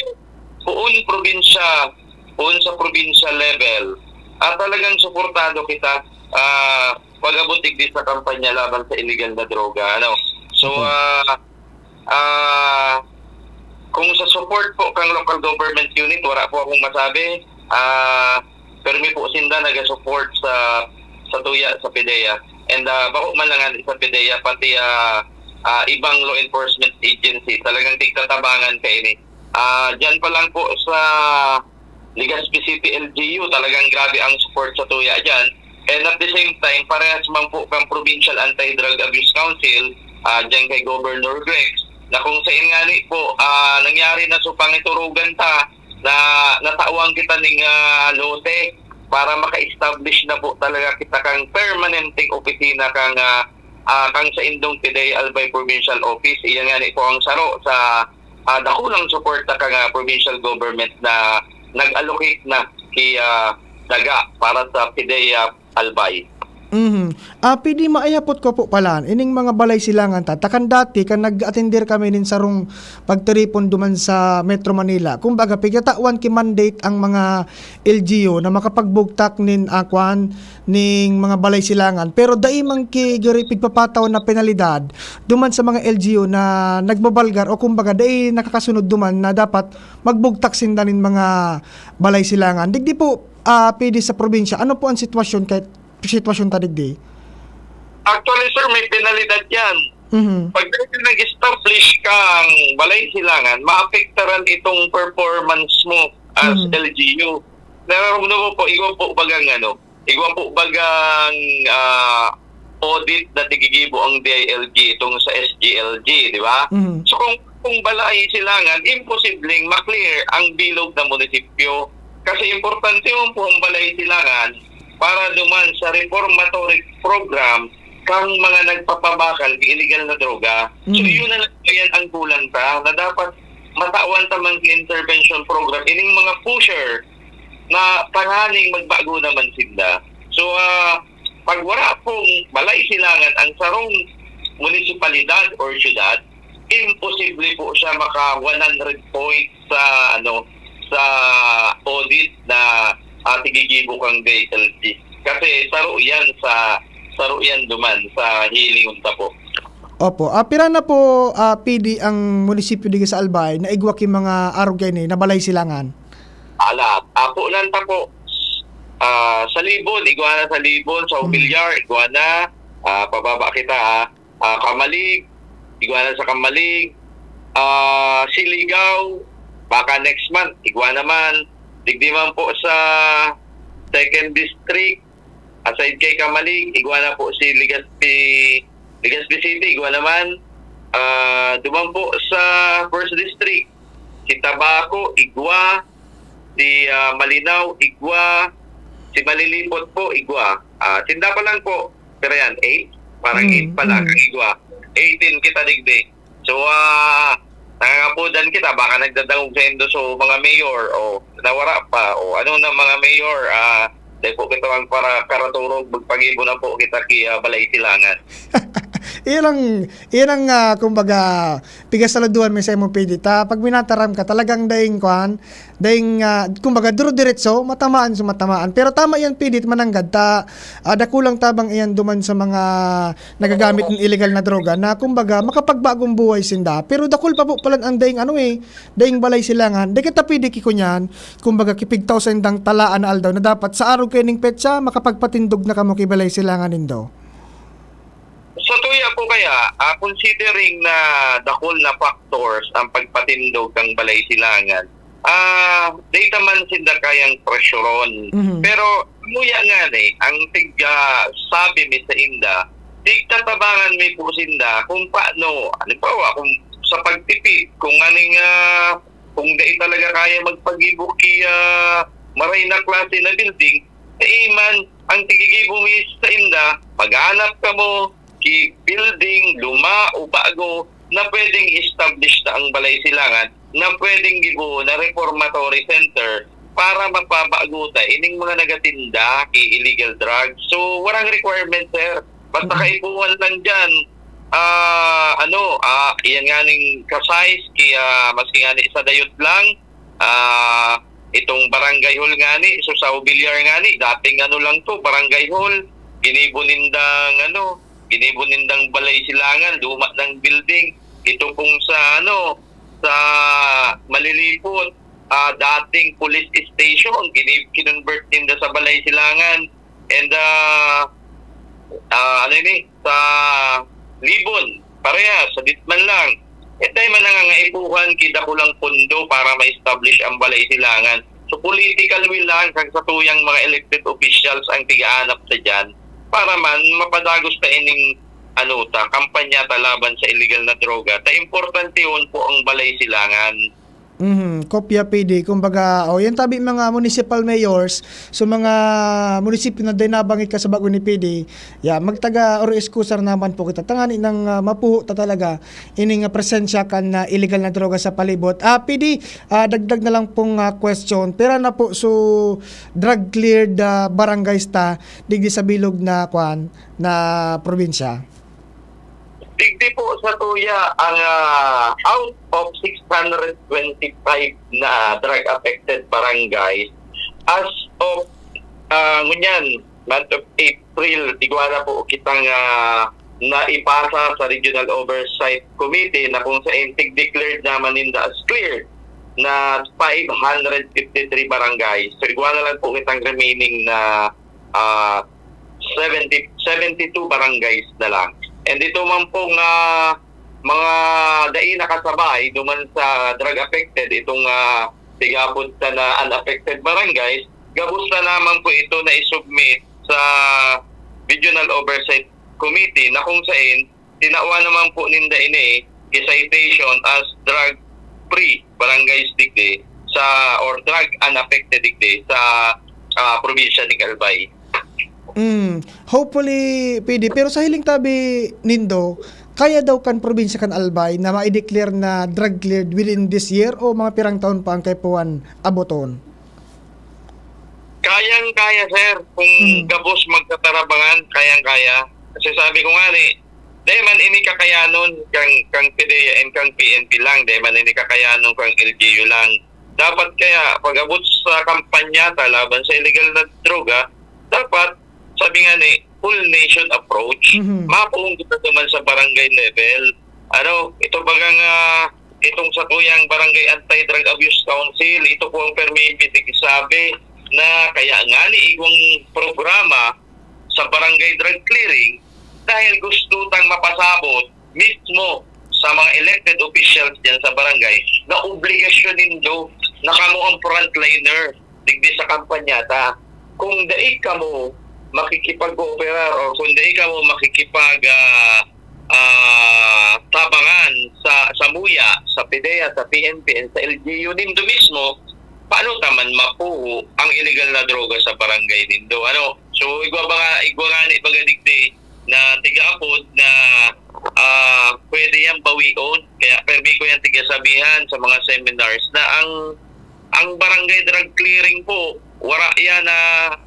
poon probinsya, poon sa provincial level, ah, talagang suportado kita, ah, pag-abot digdi sa kampanya laban sa illegal na droga, ano. So, Mhm. ah, ah, kung sa support po kang local government unit, wala po akong masabi. Ah, permi po sinda naga-support sa, sa tuya, sa PDEA. And, ah, bako man lang sa PDEA, pati, ah, ah, ibang law enforcement agency, talagang tigtatabangan kaini. Ah, diyan pa lang po sa Legazpi City L G U, talagang grabe ang support sa tuya diyan. And at the same time, parehas man po kang Provincial Anti-Drug Abuse Council, ah, diyan kay Governor Grex, na kung sain nga ni po, ah, nangyari na sa pangiturugan ta, na natawan kita ning, ah, lote para maka-establish na po talaga kita kang permanenteng opisina kang, ah, ah, kang sa indong PDEA Albay Provincial Office. Iyan nga ni po ang saro sa, ah, dakulang suporta kang, ah, provincial government na nag-allocate na ki, ah, Daga para sa PDEA Albay. Mhm. Ah, pwede maihapot ko po pala, ining mga balay silangan ta, ta kan dati, kan nag-atender kami nin sarong pagtiripon duman sa Metro Manila, kumbaga, pigtatawan ki mandate ang mga L G U na makapagbugtak nin, ah, kwan, ning mga balay silangan. Pero dai man ki giri pigpapataw na penalidad duman sa mga L G U na nagbabalgar o kumbaga, dai nakakasunod duman na dapat magbugtak sinda nin mga balay silangan. Digdi po, ah, pwede sa probinsya, ano po ang sitwasyon kahit sitwasyon ta digdi? Actually, sir, may penalidad yan. Mhm. Pag nag-establish kang balay silangan, maapektaran itong performance mo as Mhm. L G U. Nararumdam mo po, ikaw po bagang ano, Igwa po bagang, ah, audit na tigigibo ang D I L G itong sa S G L G, di ba? Mhm. So, kung, kung balay silangan, imposibleng ma-clear ang bilog na munisipyo. Kasi importante yun po ang balay silangan para duman sa reformatory program kang mga nagpapabakal ki iligal na droga. So, Mhm. yun na lang yan ang kulang ta, na dapat matawan ta man ki intervention program, ining mga pusher na tanganing magbago naman sinda. So, ah, pag wala pong balay silangan ang sarong munisipalidad or syudad, imposible po siya maka one hundred points sa, ano, sa audit na, ah, tigigibo kang D I L G. Kasi saro yan sa, saro yan duman sa hilingon ta po. Opo. Ah, pira na po, ah, P D ang munisipyo digdi sa Albay na igwa ki mga arog kaini na balay silangan? Ala, apo lang ta po. Ah, sa Libon, igwa na sa Libon, sa Hmm. Humillar, igwa na. Ah, pababa kita, ah. Ah, Camalig, igwa na sa Camalig. Ah, Siligao, baka next month, igwa naman. Digdi man po sa second district, aside kay Camalig, igwa na po si Legazpi, Legazpi City, igwa naman. Ah, duman po sa first district, si Tabaco, igwa, si, ah, Malinao, igwa, si Malilipot po, igwa. Ah, sinda pa lang po, pero yan, eight? Parang Mm, eight pa lang, mm. ang igwa. Eighteen kita digdi. So, ah, nangangapodan kita, baka nagdadangog saindo so mga mayor, o nawara pa, o ano na mga mayor, ah, dai po kita magpara-, karaturog, magpagibo na po kita ki, ah, Balay Silangan. Iyan ang, iyan ang, ah, kumbaga, pigasaluduhan mi sa imo, P D. Ta, pag minataram ka, talagang daing, kwan, daing, ah, kumbaga, duro-diretso, matamaan sa matamaan. Pero tama yan, P D, mananggad ta, ah, dakulang tabang iyan duman sa mga nagagamit ng illegal na droga na, kumbaga, makapagbagong buhay sinda. Pero dakul pa po palan ang daing, ano eh, daing Balay Silangan. Dai kita pwede ki kunyan, kumbaga, kipigtaw sa indang talaan na aldaw na dapat sa arog kaining petsa, makapagpatindog na kamo ki Balay Silangan nindo. Sa tuya po kaya, ah, considering na dakul na factors ang pagpatindog kang Balay Silangan, ah, dai ta man sinda kayang presyoron. Mhm. Pero muya ngani, ang tig-, ah, sabi mi sa inda, tigtatabangan mi po sinda kung paano, halimbawa, kung sa pagtipid, kung aning, ah, kung dai talaga kaya magpagibo ki, ah, maray na klase na building, kaiman ang tigigibo mi sa inda, maghanap kamo ki building, luma o bago, na pwedeng establish ta ang Balay Silangan, na pwedeng gibohon na reformatory center para mapabago ta ining mga nagatinda ki illegal drugs. So, warang requirement, sir. Basta Mm. kaipuhan lang diyan, ah, ano, ah, iyan nganing ka-size, ki, ah, maski ngani sa dayot lang, ah, itong barangay hall ngani, so sa Obillar ngani, dating ano lang to, barangay hall, ginibo nindang ano, ginibo nindang Balay Silangan, luma ng building. Ito pong sa ano, sa Malilipot, ah, dating police station, gini-, kinonvert ninda sa Balay Silangan. And, ah, ah, ano ini, sa Libon, parehas, sadit man lang. Eh, tayo man nangangaipuhan ki dakulang pondo para ma-establish ang Balay Silangan. So, political will lang kang satuyang mga elected officials ang tigaanap sa diyan para man mapadagos ta ining, ano ta, kampanya ta laban sa illegal na droga. Ta importante yun po ang Balay Silangan. Mhm, kopya pwede. Kumbaga, o, yan tabi mga municipal mayors, so mga munisipyo na dinabangit ka sa bago ni P D, ya, magtaga or excusar naman po kita. Tangani nang, ah, mapuho ta talaga ining, ah, presensya kan, ah, illegal na droga sa palibot. Ah, P D, ah, dagdag na lang pong, ah, question. Pira na po so drug cleared, ah, barangays ta digdi sa bilog na, kwan, na probinsya? Digdi po sa tuya ang, ah, out of six hundred twenty-five na drug affected barangays, as of, ah, ngunyan, month of April, igwa na po kitang, ah, naipasa sa Regional Oversight Committee na kung sa intig declared naman ninda as cleared na five hundred fifty-three barangays. So, igwa na lang po kitang remaining na, ah, seventy, seventy-two barangays na lang. And ito man pong, ah, mga dai nakasabay duman sa drug affected, itong, ah, tigapod ta na unaffected barangays, gabos na naman po ito na i-submit sa Regional Oversight Committee na kung sain tinawan naman po ninda ini ki citation as drug-free barangays digdi sa, or drug unaffected digdi sa, ah, probinsya ning Albay. Mm, hopefully, pwede. Pero sa hiling tabi nindo, kaya daw kan probinsya kan Albay na ma-declare na drug cleared within this year o mga pirang taon pa ang kaipuhan aboton? Kayang-kaya, sir. Kung Mm. gabos magkatarabangan, kayang-kaya. Kasi sabi ko nga ni, dai man ini kakayanon kang, kang PDEA and kang P N P lang, dai man ini kakayanon kang L G U lang. Dapat kaya, pag-abot sa kampanya ta laban sa illegal na droga, dapat, sabi nga ni, full nation approach. Mhm. Mapuong kita naman sa barangay level. Ano, ito bagang, ah, itong sa tuyang Barangay Anti-Drug Abuse Council, ito po ang permi sabi na kaya nga ni igwang programa sa barangay drug clearing dahil gusto tang mapasabot mismo sa mga elected officials diyan sa barangay na obligasyon nindo na kamo ang frontliner digdi sa kampanya ta. Kung dai kamo makikipag-cooperar o kung dai kamo makikipag, ah, ah, tabangan sa, sa MUYA, sa PDEA, sa P N P, and sa L G U nindo mismo, paano ta man mapuho ang illegal na droga sa barangay nindo? Ano? So, igwa ba nga, igwa nga ni baga digdi na tiga-apod na, ah, pwede yang bawion. Kaya permi ko yang tigasabihan sa mga seminars na ang, ang barangay drug clearing po, wala yan na,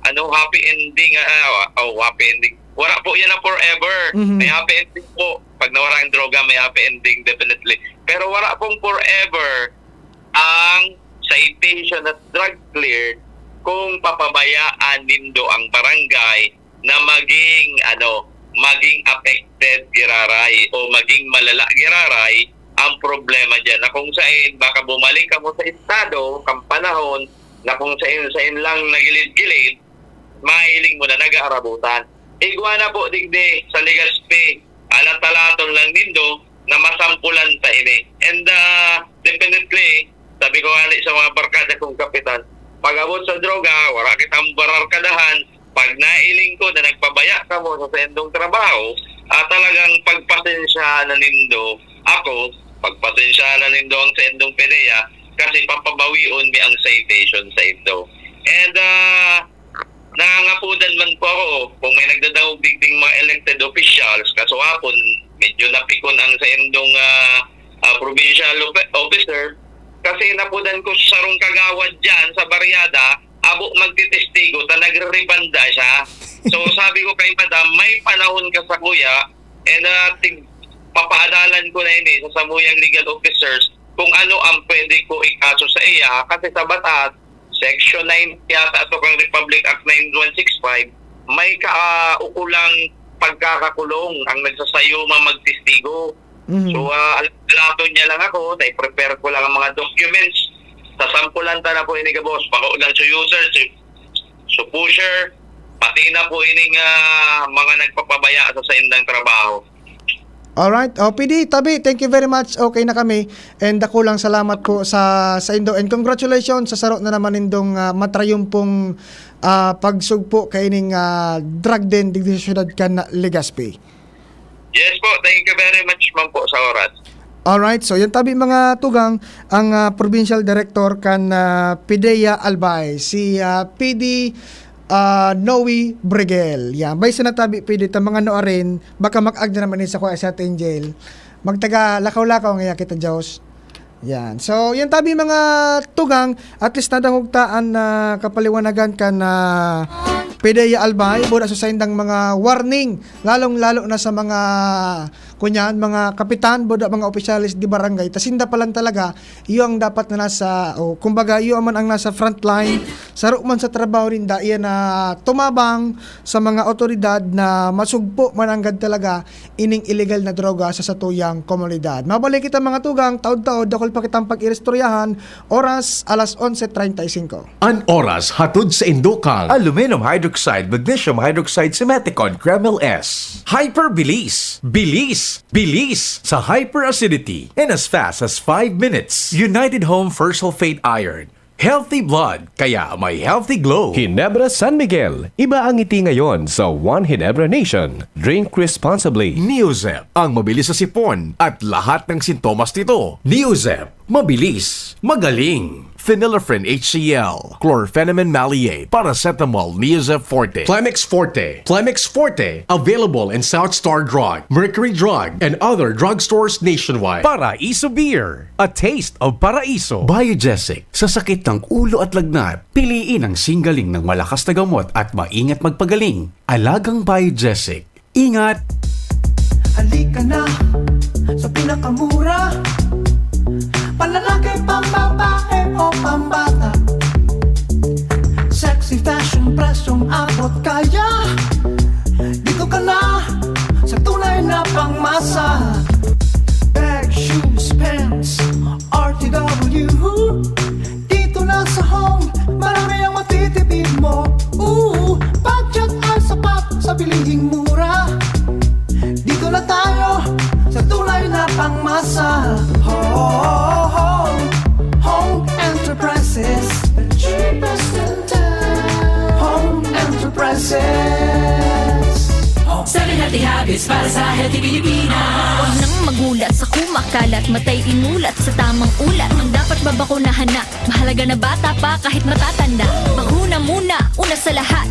ano, happy ending, ah, ah, oh, happy ending. Wala po yan na forever. Mhm. May happy ending po. Pag nawala ang droga, may happy ending, definitely. Pero wala pong forever ang citation at drug cleared kung papabayaan nindo ang barangay na maging, ano, maging affected giraray o maging malala giraray ang problema diyan, na kung sain baka bumalik kamo sa estado, kang panahon na kung sain-sain lang nagilid-gilid, mahiling mo na nag-aarabutan. Igwa na po digdi sa Legazpi, alat-alaton lang nindo na masampulan ta ini. And, ah, definitely, sabi ko nga ni sa mga barkada kong kapitan, pag-abot sa droga, wala kitang bararkadahan. Pag nailing ko na nagpabaya kamo sa saindong trabaho, ah, talagang pagpasensyahan na nindo ako, pagpasensyahan na nindo ang saindong PDEA, kasi papabawion mi ang citation saindo. And, ah, nangangapodan man po ako kung may nagdadangog digding mga elected officials, kaso hapon, medyo napikon ang saindong, ah, ah, provincial op-, officer, kasi napodan ko sa sarong kagawad diyan sa baryada, abo magtitestigo ta nagre-rebanda siya. So, sabi ko kay madam, "May panahon ka sa kuya, and, ah, tig-, papaadalan ko na ini sa samuyang legal officers kung ano ang pwede ko ikaso sa iya, kasi sa batas, Section nine yata ito kang Republic Act nine one six five, may kaukulang pagkakakulong ang nagsasayuma magtestigo." Mhm. So, ah, al-, alaton niya lang ako, na-prepare ko lang ang mga documents. Sasampulan ta na po ini gabos, bako ng suyuser, su-, supusher, pati na po ining, ah, mga nagpapabaya sa saindang trabaho. Alright. O, P D, tabi, thank you very much. Okay na kami. And dakulang salamat po sa, sa indo. And congratulations sa saro na naman nindong, ah, matrayumpong, ah, pagsugpo kaining, ah, drug den digdi sa syudad kan Legazpi. Yes po, thank you very much man po sa oras. Alright, so yan tabi mga tugang ang, ah, provincial director kan, ah, PDEA Albay, si, ah, P D, ah, Noe Bregel. Yan, bay sa natabi pwede ta mga noarin, baka mag-ag na naman sa kuha sa ating jail. Magtaga lakaw-lakaw nga kita, Diyos. Yan. So, yan tabi mga tugang, at least nadangog ta an, ah, kapaliwanagan kan, ah, PDEA Albay, buda sa saindang mga warning, lalong-lalo na sa mga, kunyan, mga kapitan, buda mga opisyales di barangay. Ta sinda pa lang talaga, iyo ang dapat na nasa, o kumbaga, iyo man ang nasa frontline, saro man sa trabaho ninda, iya na tumabang sa mga otoridad na masugpo mananggad talaga ining illegal na droga sa satuyang komunidad. Mabalik kita, mga tugang, taod-taod, dakul pa kitang pag-iristoryahan, oras, alas onse treinta y cinco. An oras hatod sa indo kan Aluminum Hydroxide, Magnesium Hydroxide, Simeticone, Kremil S. Hyperbilis, bilis, bilis sa hyperacidity in as fast as five minutes. United Home Fersulfate Iron, Healthy blood, kaya may healthy glow. Ginebra San Miguel, iba ang ngiti ngayon sa One Ginebra Nation. Drink responsibly. Neozep, ang mabilis sa sipon at lahat ng sintomas nito. Neozep, mabilis, magaling. Phenylephrine H C L, chlorphenamine maleate, paracetamol, Neozep Forte, Clemex Forte, Clemex Forte, available in South Star Drug, Mercury Drug, and other drugstores nationwide. Paraiso Beer, a taste of Paraiso. Biogesic, sa sakit ng ulo at lagnat, piliin ang singgaling ng malakas na gamot at maingat magpagaling. Alagang Biogesic. Ingat! Halika na sa pinakamura. Panlalaki, pambabae o pambata. Sexy fashion, presyong abot kaya. Dito ka na sa tunay na pangmasa. Bag, shoes, pants, R T W. Dito na sa Home, marami ang matitipid mo. Ooh, budget ay sapat sa bilihing mura. Dito na tayo sa tunay na pangmasa. Home, Home Enterprises, the cheapest in town. Home Enterprises. Seven healthy habits para sa healthy Pilipinas. Huwag nang magulat sa kumakalat, matay inulat sa tamang ulat. Ang dapat babakunahan na, mahalaga na bata pa kahit matatanda. Bakuna muna, una sa lahat.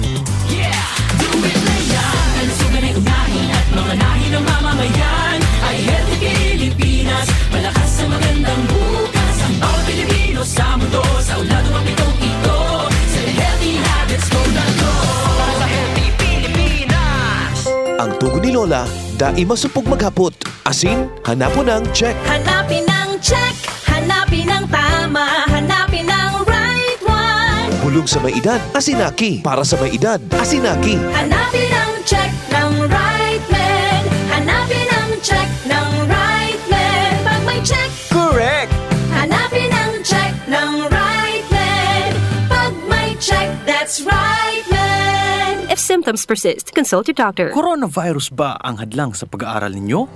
Yeah! Do it na yan! Kalusugan ay unahin at mamanahin ng mamamayan. Ay healthy Pilipinas, malakas sa magandang bukas. Ang bawat Pilipino sa mundo, sa ulado mapitong ito. Sa healthy habits, go na go! Para sa healthy Pilipinas! Ang tugon ni Lola, dai masupog maghapot. Asin, hanapon ang check. Hanapin ang check, hanapin ang tama, hanapin ang right one. Bulong sa may edad, asin aki. Para sa may edad, asin aki. Hanapin ang check ng right man. Hanapin ang check ng right man. Pag may check, correct. Hanapin ang check ng right man. Pag may check, that's right man. If symptoms persist, consult your doctor. Coronavirus ba ang hadlang sa pag-aaral ninyo?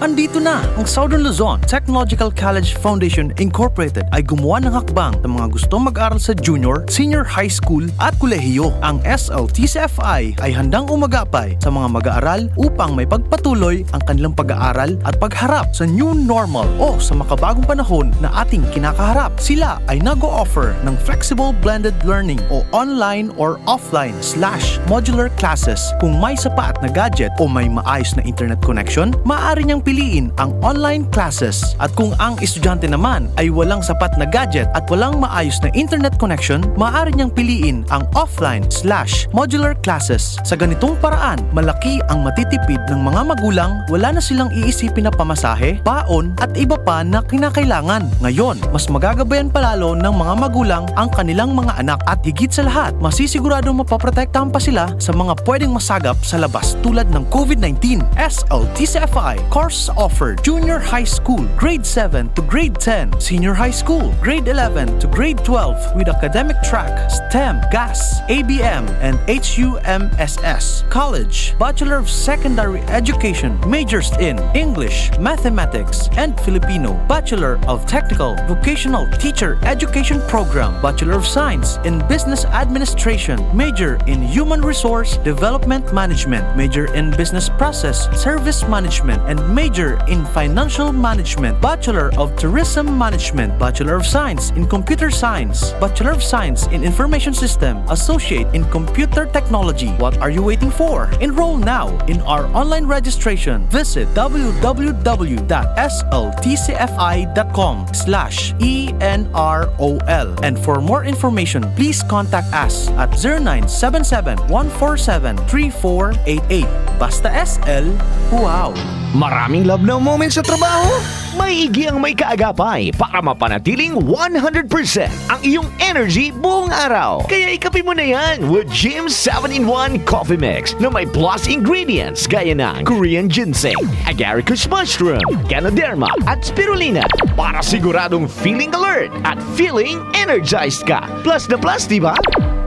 Andito na! Ang Southern Luzon Technological College Foundation Incorporated ay gumawa ng hakbang sa mga gustong mag-aral sa junior, senior high school at kolehiyo. Ang S L T C F I ay handang umagapay sa mga mag-aaral upang may pagpatuloy ang kanilang pag-aaral at pagharap sa new normal o sa makabagong panahon na ating kinakaharap. Sila ay nag-o-offer ng flexible blended learning o online or offline slash modular classes. Kung may sapat na gadget o may maayos na internet connection, maaari niyang piliin ang online classes. At kung ang estudyante naman ay walang sapat na gadget at walang maayos na internet connection, maaari niyang piliin ang offline slash modular classes. Sa ganitong paraan, malaki ang matitipid ng mga magulang, wala na silang iisipin na pamasahe, baon, at iba pa na kinakailangan. Ngayon, mas magagabayan pa lalo ng mga magulang ang kanilang mga anak at higit sa lahat, masisiguradong mapoprotektahan pa sila sa mga pwedeng masagap sa labas tulad ng COVID nineteen. S L T C F I, course offered, junior high school, grade seven to grade ten, senior high school, grade eleven to grade twelve with academic track, STEM, GAS, A B M, and H U M S S. College, Bachelor of Secondary Education, majors in English, Mathematics, and Filipino, Bachelor of Technical Vocational Teacher Education Program, Bachelor of Science in Business Administration, major in Human Resource Development Management, major in Business Process Service Management, and major in Financial Management, Bachelor of Tourism Management, Bachelor of Science in Computer Science, Bachelor of Science in Information System, Associate in Computer Technology. What are you waiting for? Enroll now in our online registration. Visit w w w dot s l t c f i dot com slash e n r o l. And for more information, please contact us at zero nine seven seven, one four seven, three four eight eight. Basta S L, wow! Maraming love now moments sa trabaho? Maigi ang may kaagapay para mapanatiling one hundred percent ang iyong energy buong araw. Kaya ikape mo na yan with Jim seven-in-one Coffee Mix na may plus ingredients gaya ng Korean ginseng, agaricus mushroom, ganoderma, at spirulina para siguradong feeling alert at feeling energized ka. Plus na plus, di ba?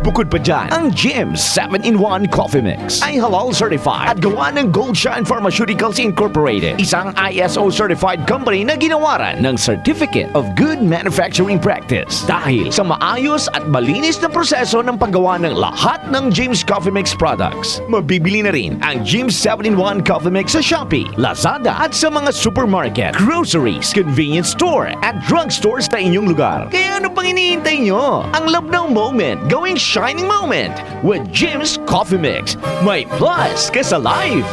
Bukod pa dyan, ang Jim seven-in-one Coffee Mix ay halal certified at gawa ng Gold Shine Pharmaceuticals Incorporated, isang I S O certified company na ginawaran ng Certificate of Good Manufacturing Practice. Dahil sa maayos at malinis na proseso ng paggawa ng lahat ng Jim's Coffee Mix products, mabibili na rin ang Jim's seven-in-one Coffee Mix sa Shopee, Lazada at sa mga supermarket, groceries, convenience store at drugstore sa inyong lugar. Kaya ano pang hinihintay nyo? Ang love now moment, gawing shining moment with Jim's Coffee Mix. May plus ka sa life!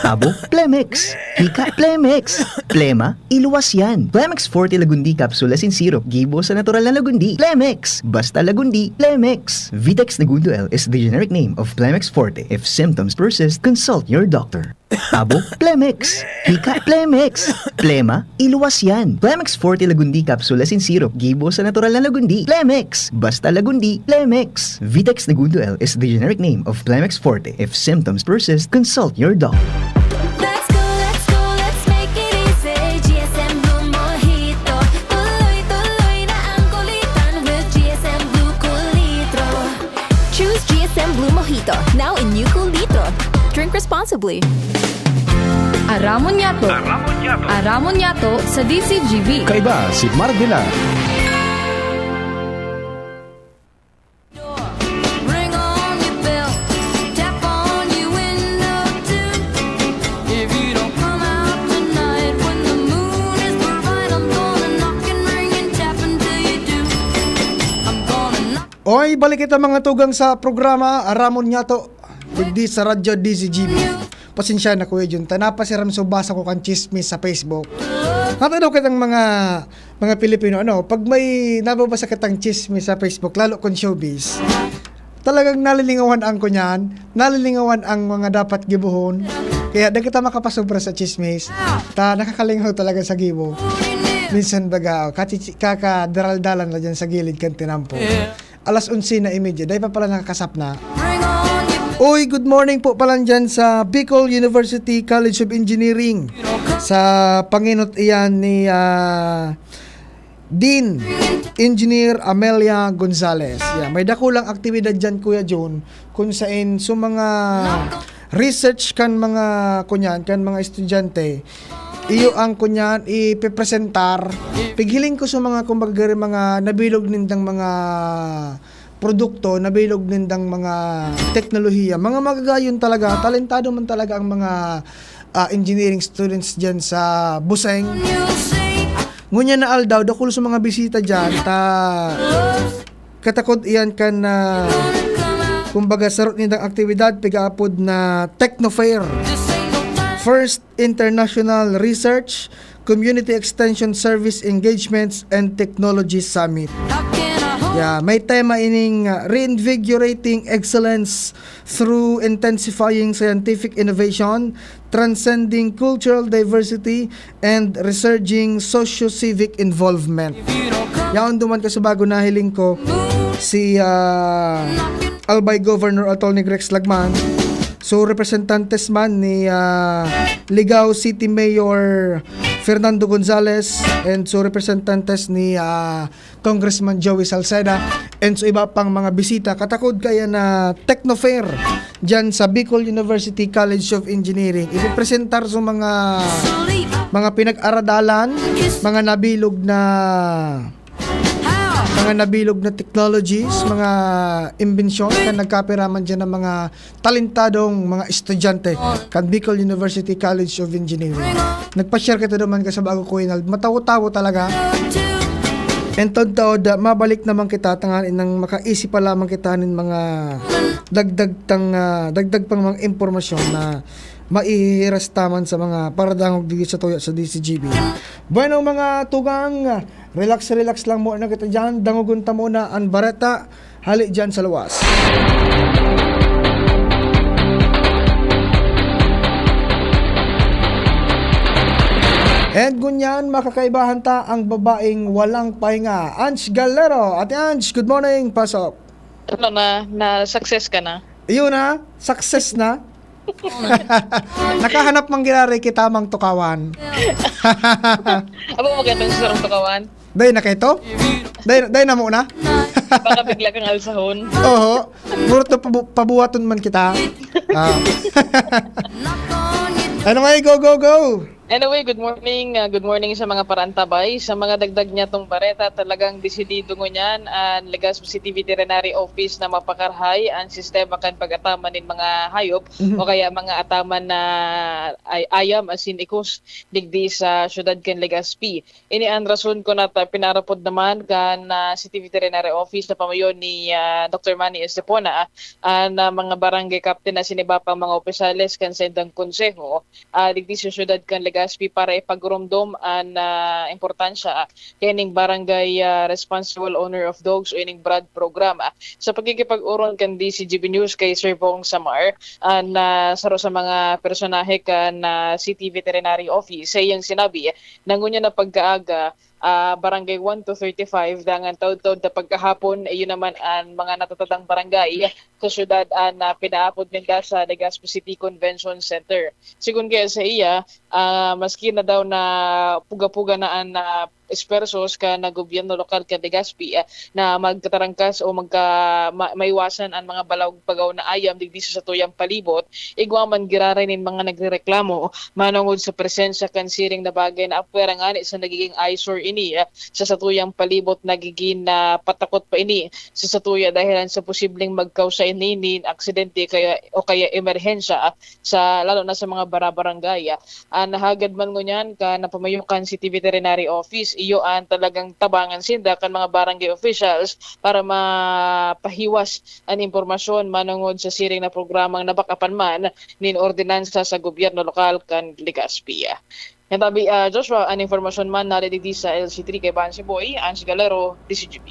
Abo, Plemex. Hika, Plemex. Plema, iluwas yan. Plemex Forte Lagundi Capsule as in syrup. Gibo sa natural na Lagundi. Plemex. Basta Lagundi, Plemex. Vitex Negundo L is the generic name of Plemex Forte. If symptoms persist, consult your doctor. Abo, Plemex. Hika, Plemex. Plema, iluwas yan. Plemex Forte Lagundi Capsule as in syrup. Gibo sa natural na Lagundi. Plemex. Basta Lagundi, Plemex. Vitex Negundo L is the generic name of Plemex Forte. If symptoms persist, consult your doctor. Let's go, let's go, let's make it easy. G S M Blue Mojito. Tuloy-tuloy na ang kulitan with G S M Blue Kulitro. Choose G S M Blue Mojito, now in new Kulitro. Drink responsibly. Aramon niyato. Aramon niyato. Aramon niyato sa D C G B. Kaiba si Mark Villar. Ring on your bell, tap on your window too. If you don't come out tonight when the moon is bright, I'm gonna knock and ring and tap until you do. I'm gonna knock. Oy, balik kita mga tugang sa programa Aramon Niyato, digdi sa Radyo D Z G B. Pasensya na, Kuya Jun, ta napasiram so basa ko kan chismis sa Facebook. Nata daw kitang mga mga Pilipino, ano, pag may nababasa kitang chismis sa Facebook, lalo kung showbiz, talagang nalilingawan ang kunyan, nalilingawan ang mga dapat gibohon. Kaya di kita makapasobra sa chismis. Ta nakakalingaw talaga sa gibo. Minsan baga, oh, kachichi- kakadaraldalan na dyan sa gilid kan tinampo. Alas onse na imedya, dahil pa pala nakakasap na. Oy, good morning po pala dyan sa Bicol University College of Engineering. Sa panginot iyan ni ah, Dean Engineer Amelia Gonzalez. Yeah, may dakulang aktibidad dyan, Kuya Jun, kung sain so mga research kan mga kunyan, kan mga estudyante, iyo ang kunyan ipipresentar. Pighiling ko sa mga, kumbaga, mga nabilog nindang mga produkto, nabilog nindang mga teknolohiya. Mga magagayon talaga, talentado man talaga ang mga ah, engineering students dyan sa Buseng. Ngunyan na aldaw, dakul sa mga bisita dyan, ta katakod iyan kan, ah, kumbaga, sarot nindang aktibidad, pigaapod na Techno Fair. First International Research, Community Extension Service Engagements, and Technology Summit. Yeah, may tema ining ah, Reinvigorating Excellence through Intensifying Scientific Innovation, Transcending Cultural Diversity, and Resurging Socio-Civic Involvement. Yaon duman, kasubago nahiling ko si ah, Albay Governor Attorney Rex Lagman. So, representantes man ni ah, Ligao City Mayor Fernando Gonzalez and so representantes ni ah, Congressman Joey Salceda and so iba pang mga bisita. Katakod kaya na Techno Fair dyan sa Bicol University College of Engineering. Ipipresentar sa mga mga pinag-aradalan, mga nabilog na mga nabilog na technologies, mga imbensyon na nagkapiraman dyan ng mga talentadong mga estudyante kan Bicol University College of Engineering. Nagpa-share kita naman ka sa bago ko, Inald. Matawo-tawo talaga. And taod-taod, ah, mabalik naman kita tangan inang makaisip pa lamang kita nin mga dagdag tang ah, dagdag pang mga impormasyon na maihihiras taman sa mga paradangog dito sa tuya sa D C G B. Bueno, mga tugang, relax, relax lang muna kita dyan. Dangogon ta muna ang bareta. Hali dyan sa luwas. And ngunyan, makakaibahan ta ang babaeng walang pahinga. Ange Galero. Ate Ange, good morning. Pasok. Ano na, na success ka na? Yun na, success na. Nakahanap man ginari kita mang tukawan. Abo magandang sa sarong tukawan. Day na kaito? Day, day na muna? Baka bigla kang alsahon. Oho. Puro to pabu-, pabuhaton man kita. Ah. Ano nga, go, go, go! Anyway, good morning. Ah, good morning sa mga parantabay. Sa mga dagdag niya tong bareta, talagang desidido ngunyan an Legazpi City Veterinary Office na mapakarahay an sistema kan pag-ataman nin mga hayop Mhm. o kaya mga ataman na ay-, ayam asin ikos digdi sa siyudad kan Legazpi. Ini an rason kun ta pinarapod naman kan, ah, City Veterinary Office sa pamayo ni, ah, Doktor Manny Estepona, ah, an, ah, mga barangay captain asin iba pang mga opisyales kan saindang konseho, ah, digdi sa siyudad kan Legazpi para ipagurumdom an, ah, importansya, ah, kaining Barangay, ah, Responsible Owner of Dogs o ining BRAD program, ah. Sa pakikipag-oron kan D C G B News kay Sir Bong Samar, an, ah, saro sa mga personahe kan, ah, City Veterinary Office, sa iyang sinabi, na ngunyan na pagkaaga, ah, Barangay one to thirty-five, dangan taud-taud na pagkahapon, iyo naman an mga natatadang barangay sa syudad an, ah, pinaapod ninda sa Legazpi City Convention Center. Sigon kaya sa iya, ah, maski na daw na puga-puga na an, ah, esfuerzos kan gobyerno lokal kan Legazpi, ah, na magtatarangkas o magka-, ma-, maiwasan an mga balaog-bagaw na ayam digdi sa satuyang palibot, igwa man giraray nin mga nagrereklamo manongod sa presensya kan siring na bagay na apwera ngani sa nagiging eyesore ini, ah, sa satuyang palibot, nagigin, ah, patakot pa ini sa satuya dahelan sa posibleng magkausa ini nin aksidente kaya, o kaya emerhensya, ah, sa, lalo na sa mga barabarangay, ah. Ah, nahagad man ngunyan kan pamayo kan City Veterinary Office, iyo an talagang tabangan sinda kan mga barangay officials para mapahiwas an impormasyon manongod sa siring na programang nabakapan man nin ordinansa sa gobyerno lokal kan Legazpi. Yan tabi, ah, Joshua, an impormasyon man na digdi sa L C three kaibahan si Boy, Ange Galero, D C G P.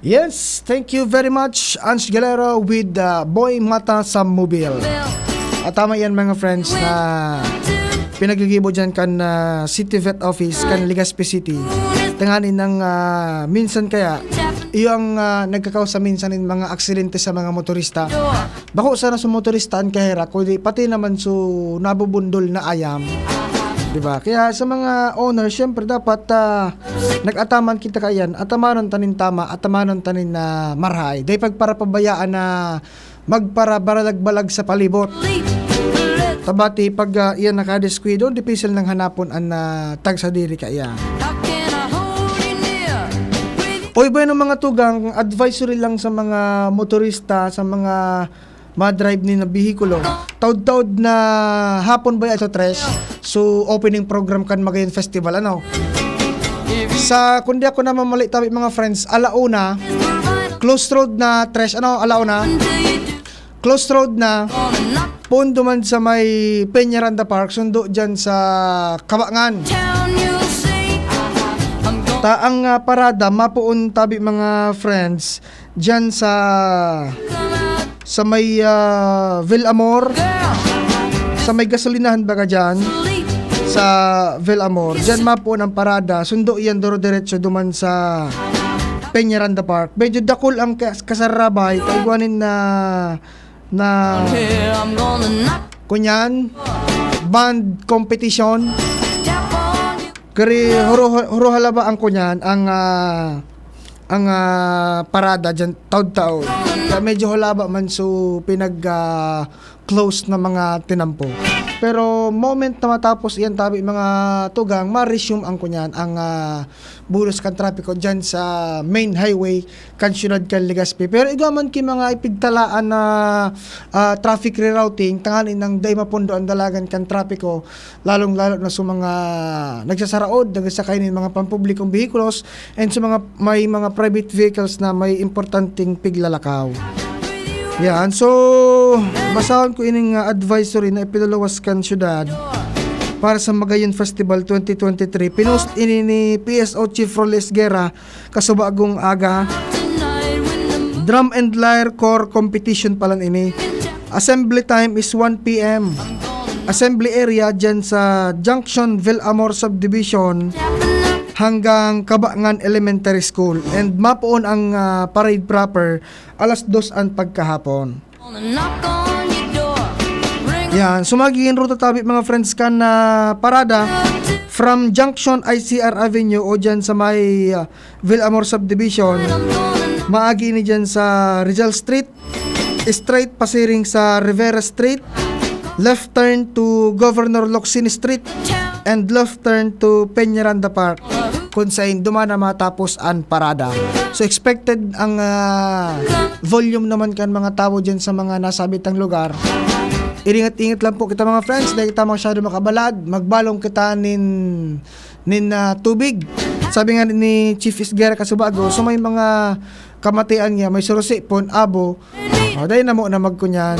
Yes, thank you very much, Ange Galero with, uh, Boy Mata sa Mobile. At tama yan, mga friends, na pinaggigibo dyan kan, ah, City Vet Office, kan Legazpi City. Tanganing nang, ah, minsan kaya, iyo ang, ah, nagkakausa minsan nin mga aksidente sa mga motorista. Bako sana sa motorista an kaherak, kundi pati naman sa nabubundol na ayam. Di ba? Kaya sa mga owner, syempre dapat, ah, nag-ataman kita kaiyan, atamanon ta nin tama, atamanon ta nin, ah, marahay. Dai pagparapabayaan na magparabaralag-balag sa palibot. Tabati pag, ah, iyan nakadiskwidon, dipisil nang hanapon an, ah, tagsadiri kaiyan. Oy, bueno, mga tugang, advisory lang sa mga motorista, sa mga ma-drive nin na behikulo. Taud-taud na hapon ba ito, tres? So, opening program kan Magayon Festival, ano? Sa, kung di ako namamali, tabi, mga friends, ala una, close road na, tres, ano, ala una. Close road na, poon duman sa may Peñaranda Park, sundo dyan sa Kabangan. Ta ang, ah, parada, mapoon tabi, mga friends, dyan sa, sa may, ah, Villamor, sa may gasolinahan baga dyan, sa Villamor. Dyan mapoon ang parada, sundo yan, doro-diretso duman sa Peñaranda Park. Medyo dakul ang kas-, kasarabay, kaigwanin na, na, kunyan, band competition. Kari, huro, huro halaba ang kunyan, ang, ah, ang, ah, parada dyan, taud-taud. Kaya medyo halaba man, so, pinag, ah, close na mga tinampo. Pero moment na matapos iyan, tabi, mga tugang, ma-resume ang kunyan, ang, ah, bulos kan trapiko dyan sa main highway kan siyudad kan Legazpi. Pero igwa man ki mga ipigtalaan na, ah, traffic rerouting, tanganing dai mapundo ang dalagan kan trapiko, lalong-lalo na sa mga nagsasaraod, nagsasakay nin mga pampublikong behikulos, and sa mga may mga private vehicles na may importanteng piglalakaw. Yan. So, basahon ko ining, ah, advisory na ipinaluwas kan syudad para sa Magayon Festival twenty twenty-three. Pinost ini ni P S O Chief Roles Guerra kasubagong aga. Drum and Lyre Corps Competition palan ini. Assembly time is one P M. Assembly area dyan sa Junction Villamor Subdivision hanggang Kabangan Elementary School. And mapoon ang, ah, parade proper alas dos an pagkahapon. Yan. So, magiging ruta tabi, mga friends, kan, ah, parada from Junction I C R Avenue o dyan sa may, ah, Villamor Subdivision. Maagi ini dyan sa Rizal Street, straight pasiring sa Rivera Street, left turn to Governor Locsin Street, and left turn to Peñaranda Park, kun sain duman na matapos an parada. So, expected ang, ah, volume naman kan mga tawo dyan sa mga nasabitang lugar. Iringat-ingat lang po kita, mga friends, dai kita masyado makabalad, magbalong kita nin, nin, ah, tubig. Sabi nga ni Chief Isguera Casubago, so may mga kamatian niya, may surusi pon, abo, oh, dai na mo na magkunyan.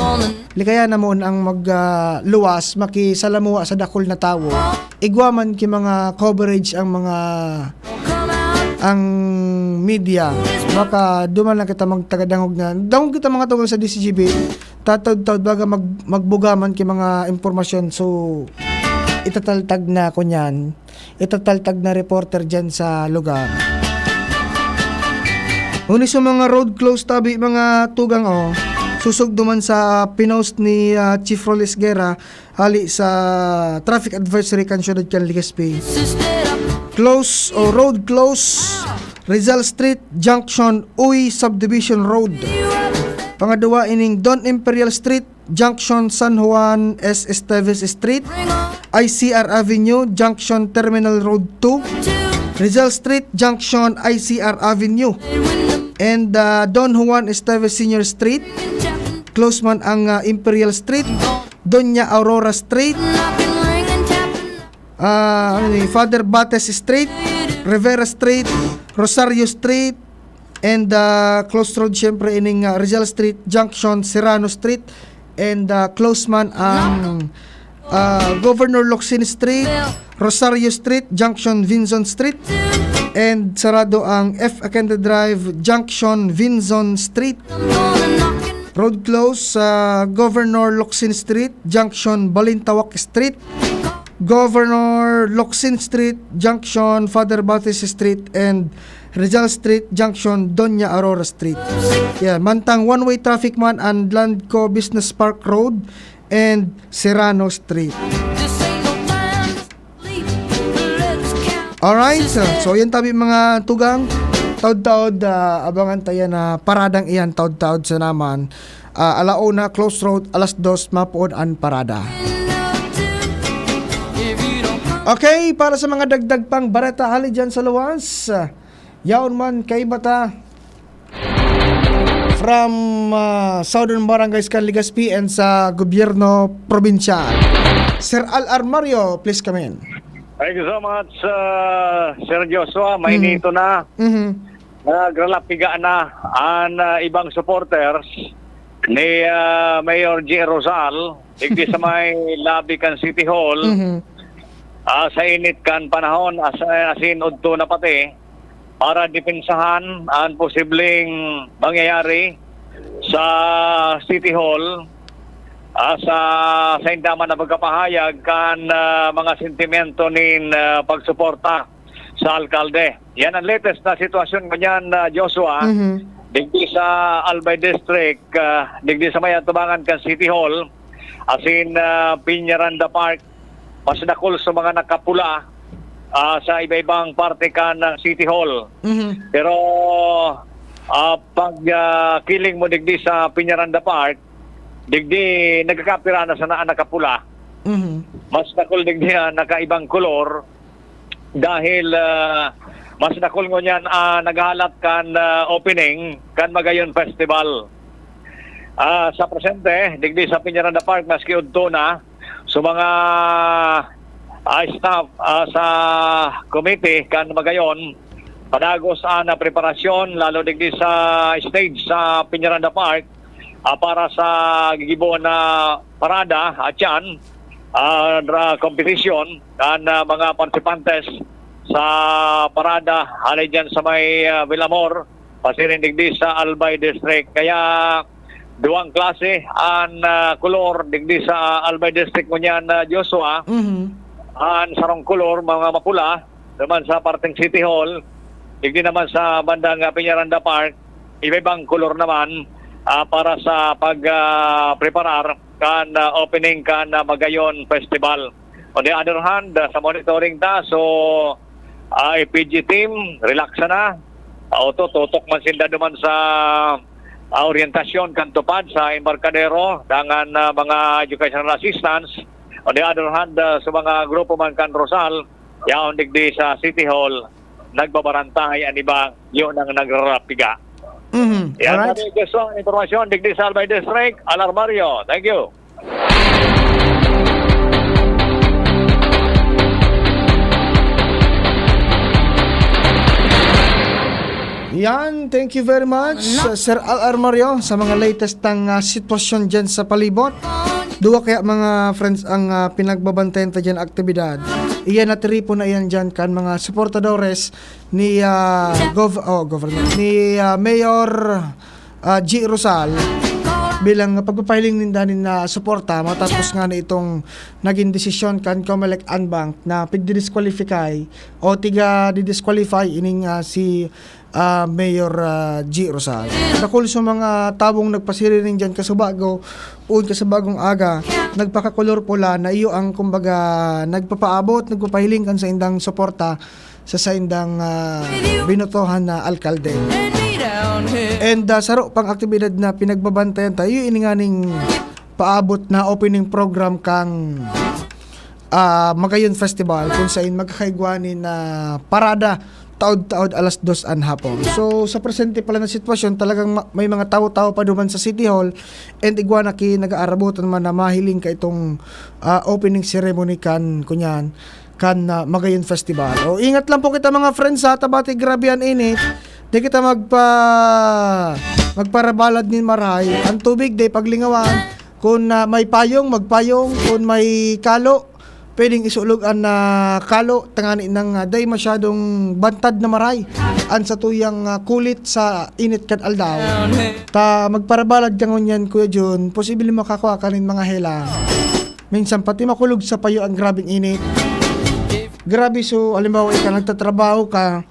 Likaya na mo ang mag, ah, luwas, makisalamuha sa dakul na tawo. Igwa man ki mga coverage ang mga, ang media. Baka duman lang kita magtagadangog na. Dangog kita, mga tugang sa D C G B. Tataod-taod baga mag-, magbuga man ki mga impormasyon. So, itataltag na kunyan. Itataltag na reporter dyan sa lugar. Huni sa mga road close tabi, mga tugang, oh. Susog duman sa pinost ni, ah, Chief Roles Guerra, hali sa traffic advisory kan siyudad kan Legazpi. Close o road close, Rizal Street, Junction Uy Subdivision Road. Pangadwa ining Don Imperial Street, Junction San Juan S Esteves Street, I C R Avenue, Junction Terminal Road two, Rizal Street, Junction I C R Avenue, and, ah, Don Juan Esteves Senior Street. Close man ang, ah, Imperial Street, Doña Aurora Street, ah, ano ni, Father Bates Street, Rivera Street, Rosario Street, and, ah, close road, syempre, ining, ah, Rizal Street, Junction Serrano Street, and, ah, close man ang, ah, Governor Locsin Street, Rosario Street, Junction Vinzon Street, and sarado ang F Aquende Drive, Junction Vinzon Street. Road close sa Governor Locsin Street, Junction Balintawak Street, Governor Locsin Street, Junction Father Batis Street, and Rizal Street, Junction Doña Aurora Street. Yan, mantang one-way traffic man ang Landco Business Park Road and Serrano Street. Alright, so, so yan tabi, mga tugang. Taod-taod, ah, abangan tayo na paradang iyan, taod-taod sa naman. Ah, alauna, close road, alas dos, mapoon an parada. Okay, para sa mga dagdag pang bareta hali dyan sa luwas, ah, yaon man kay Bata from, ah, Southern Barangays kan Legazpi and sa gobyerno probinsyal. Sir Al Armario, please come in. Thank you so much, ah, Sir Joshua. Mm. Mainito na. Mhm. Nagralapiga na an, ah, ibang supporters ni, ah, Mayor J. Rosal, digdi sa may lobby kan City Hall, Mhm. ah, sa init kan panahon, as-, as in, udto na pati, para depensahan an posibleng mangyayari sa City Hall, ah, sa, sa indaman na pagkapahayag kan, ah, mga sentimento nin, ah, pagsuporta sa alkalde. Yan ang latest na sitwasyon ngunyan, ah, Joshua. Mhm. Digdi sa Albay District, ah, digdi sa may atubangan kan City Hall, asin, ah, Peñaranda Park, mas dakul sa mga nakapula, ah, sa iba-ibang parte kan, ah, City Hall. Mhm. Pero, ah, pag, ah, kiling mo digdi sa Peñaranda Park, digdi nagkakapira na sana ang nakapula. Mhm. Mas dakul digdi ang nakaibang kolor. Dahil, ah, mas dakul ngunyan, ah, naghahalat kan, ah, opening kan Magayon Festival. Ah, sa presente, digdi sa Peñaranda Park, maski udto na, so mga, ah, staff, ah, sa committee kan Magayon, padagos ang, ah, preparasyon, lalo digdi sa stage sa Peñaranda Park, ah, para sa gigibohon na parada, at yan, ah, dra-, competition kan, ah, mga participantes sa parada, hali dyan sa may, ah, Villamor, pasiring digdi sa Albay District. Kaya duwang klase an, ah, kolor digdi sa Albay District ngunyan, ah, Joshua. Mhm. An sarong kolor, mga mapula, naman sa parteng City Hall, digdi naman sa bandang, ah, Peñaranda Park, iba-ibang kolor naman, ah, para sa pag, ah, preparar kan, ah, opening kan, ah, Magayon Festival. On the other hand, ah, sa monitoring ta, so, ah, F P G team, relax na. Ah, oto, tutok man sinda duman sa, ah, orientasyon kan TUPAD sa embarkadero, dangan, ah, mga educational assistance. On the other hand, ah, sa mga grupo man kan Rosal, yaon digdi sa City Hall, nagbabarantahay an iba, yun ang nagrarapiga. Mhm. Yan, alright. Maraming gusto ang impormasyon digdi sa Albay District, Al Armario. Thank you. Yan, thank you very much, Sir Al Armario, sa mga latest ng, ah, sitwasyon dyan sa palibot. Duwa kaya, mga friends, ang, ah, pinagbabantayan ta dyan aktibidad. Iyan, natiripon na iyan dyan kan mga suportadores ni, ah, Gov-, oh, Governor, ni, ah, Mayor, ah, G Rosal, bilang pagpapahiling ninda nin, ah, suporta matapos nga na itong naging desisyon kan Comelec and Bank na pigdidisqualify o tiga didisqualify ining, ah, si, ah, Mayor, ah, G Rosal. Dakul sa mga tawong nagpasiriring dyan kasubago, un kasubagong aga, nagpakakolor pula na iyo ang, kumbaga, nagpapaabot, nagpapahiling kan saindang suporta sa saindang, ah, binotohan na alkalde. And, ah, saro pang aktibidad na pinagbabantayan tayo, ini nganing paabot na opening program kang, ah, Magayon Festival, kung sain magkakaigwa nin, ah, parada taod-taod alas dos an hapon. So, sa presente pala na sitwasyon, talagang ma-, may mga tawo-tawo pa duman sa City Hall, and igwa na ki nag-aarabotan man na mahiling ka itong, ah, opening ceremony kan, kunyan, kan, ah, Magayon Festival. O, ingat lang po kita, mga friends, ha, tabati, grabe an init. Di kita magpa-, magparabalad nin maray. Ang tubig, di paglingawan. Kun, ah, may payong, magpayong. Kun may kalo, pwedeng isulog an, ah, kalo, tangani nang, ah, dai masyadong bantad na maray an satuyang, ah, kulit sa init kan aldaw. Ta magparabalad ka ngunyan, Kuya Jun, posible makakua ka nin mga hela. Minsan pati makulog sa payo ang grabeng init. Grabe, so, halimbawa, ikaw nagtatrabaho ka,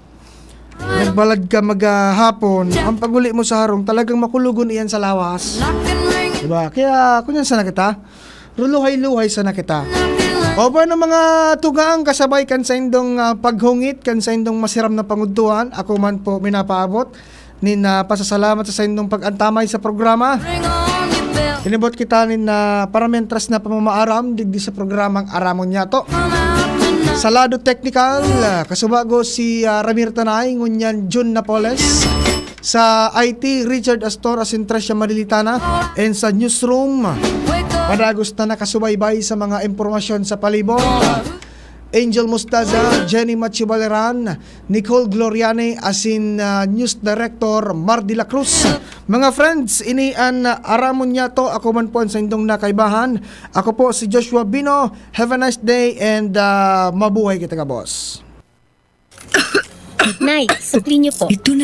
nagbalad ka maghapon, ang pag-uli mo sa harong, talagang makulogon iyan sa lawas. Diba? Kaya, kunyan sana kita, ruluhay-luhay sana kita. O, bueno, mga tugang, kasabay kan saindong, ah, paghungit, kan saindong masiram na pangudtuhan, ako man po minapaabot nin, ah, pasasalamat sa saindong pag-antamay sa programa. Inabot kita nin, ah, paramientras na pamamaaram digdi sa programang Aramon Niyato. Sa lado teknikal, ah, kasubago si, ah, Ramir Tanay, ngunyan Jun Napoles. Sa I T, Richard Astor asin Tricia Marilitana. And sa newsroom, padagos na nakasubaybay sa mga impormasyon sa palibot, Angel Mostaza, Jenny Machu Baleran, Nicole Gloriani, asin, ah, News Director Mar de la Cruz. Mga friends, ini an, ah, Aramon Niyato. Ako man po an saindong nakaibahan. Ako po si Joshua Bino. Have a nice day and, ah, mabuhay kita, gabos. Nay, sukli niyo po. Ito na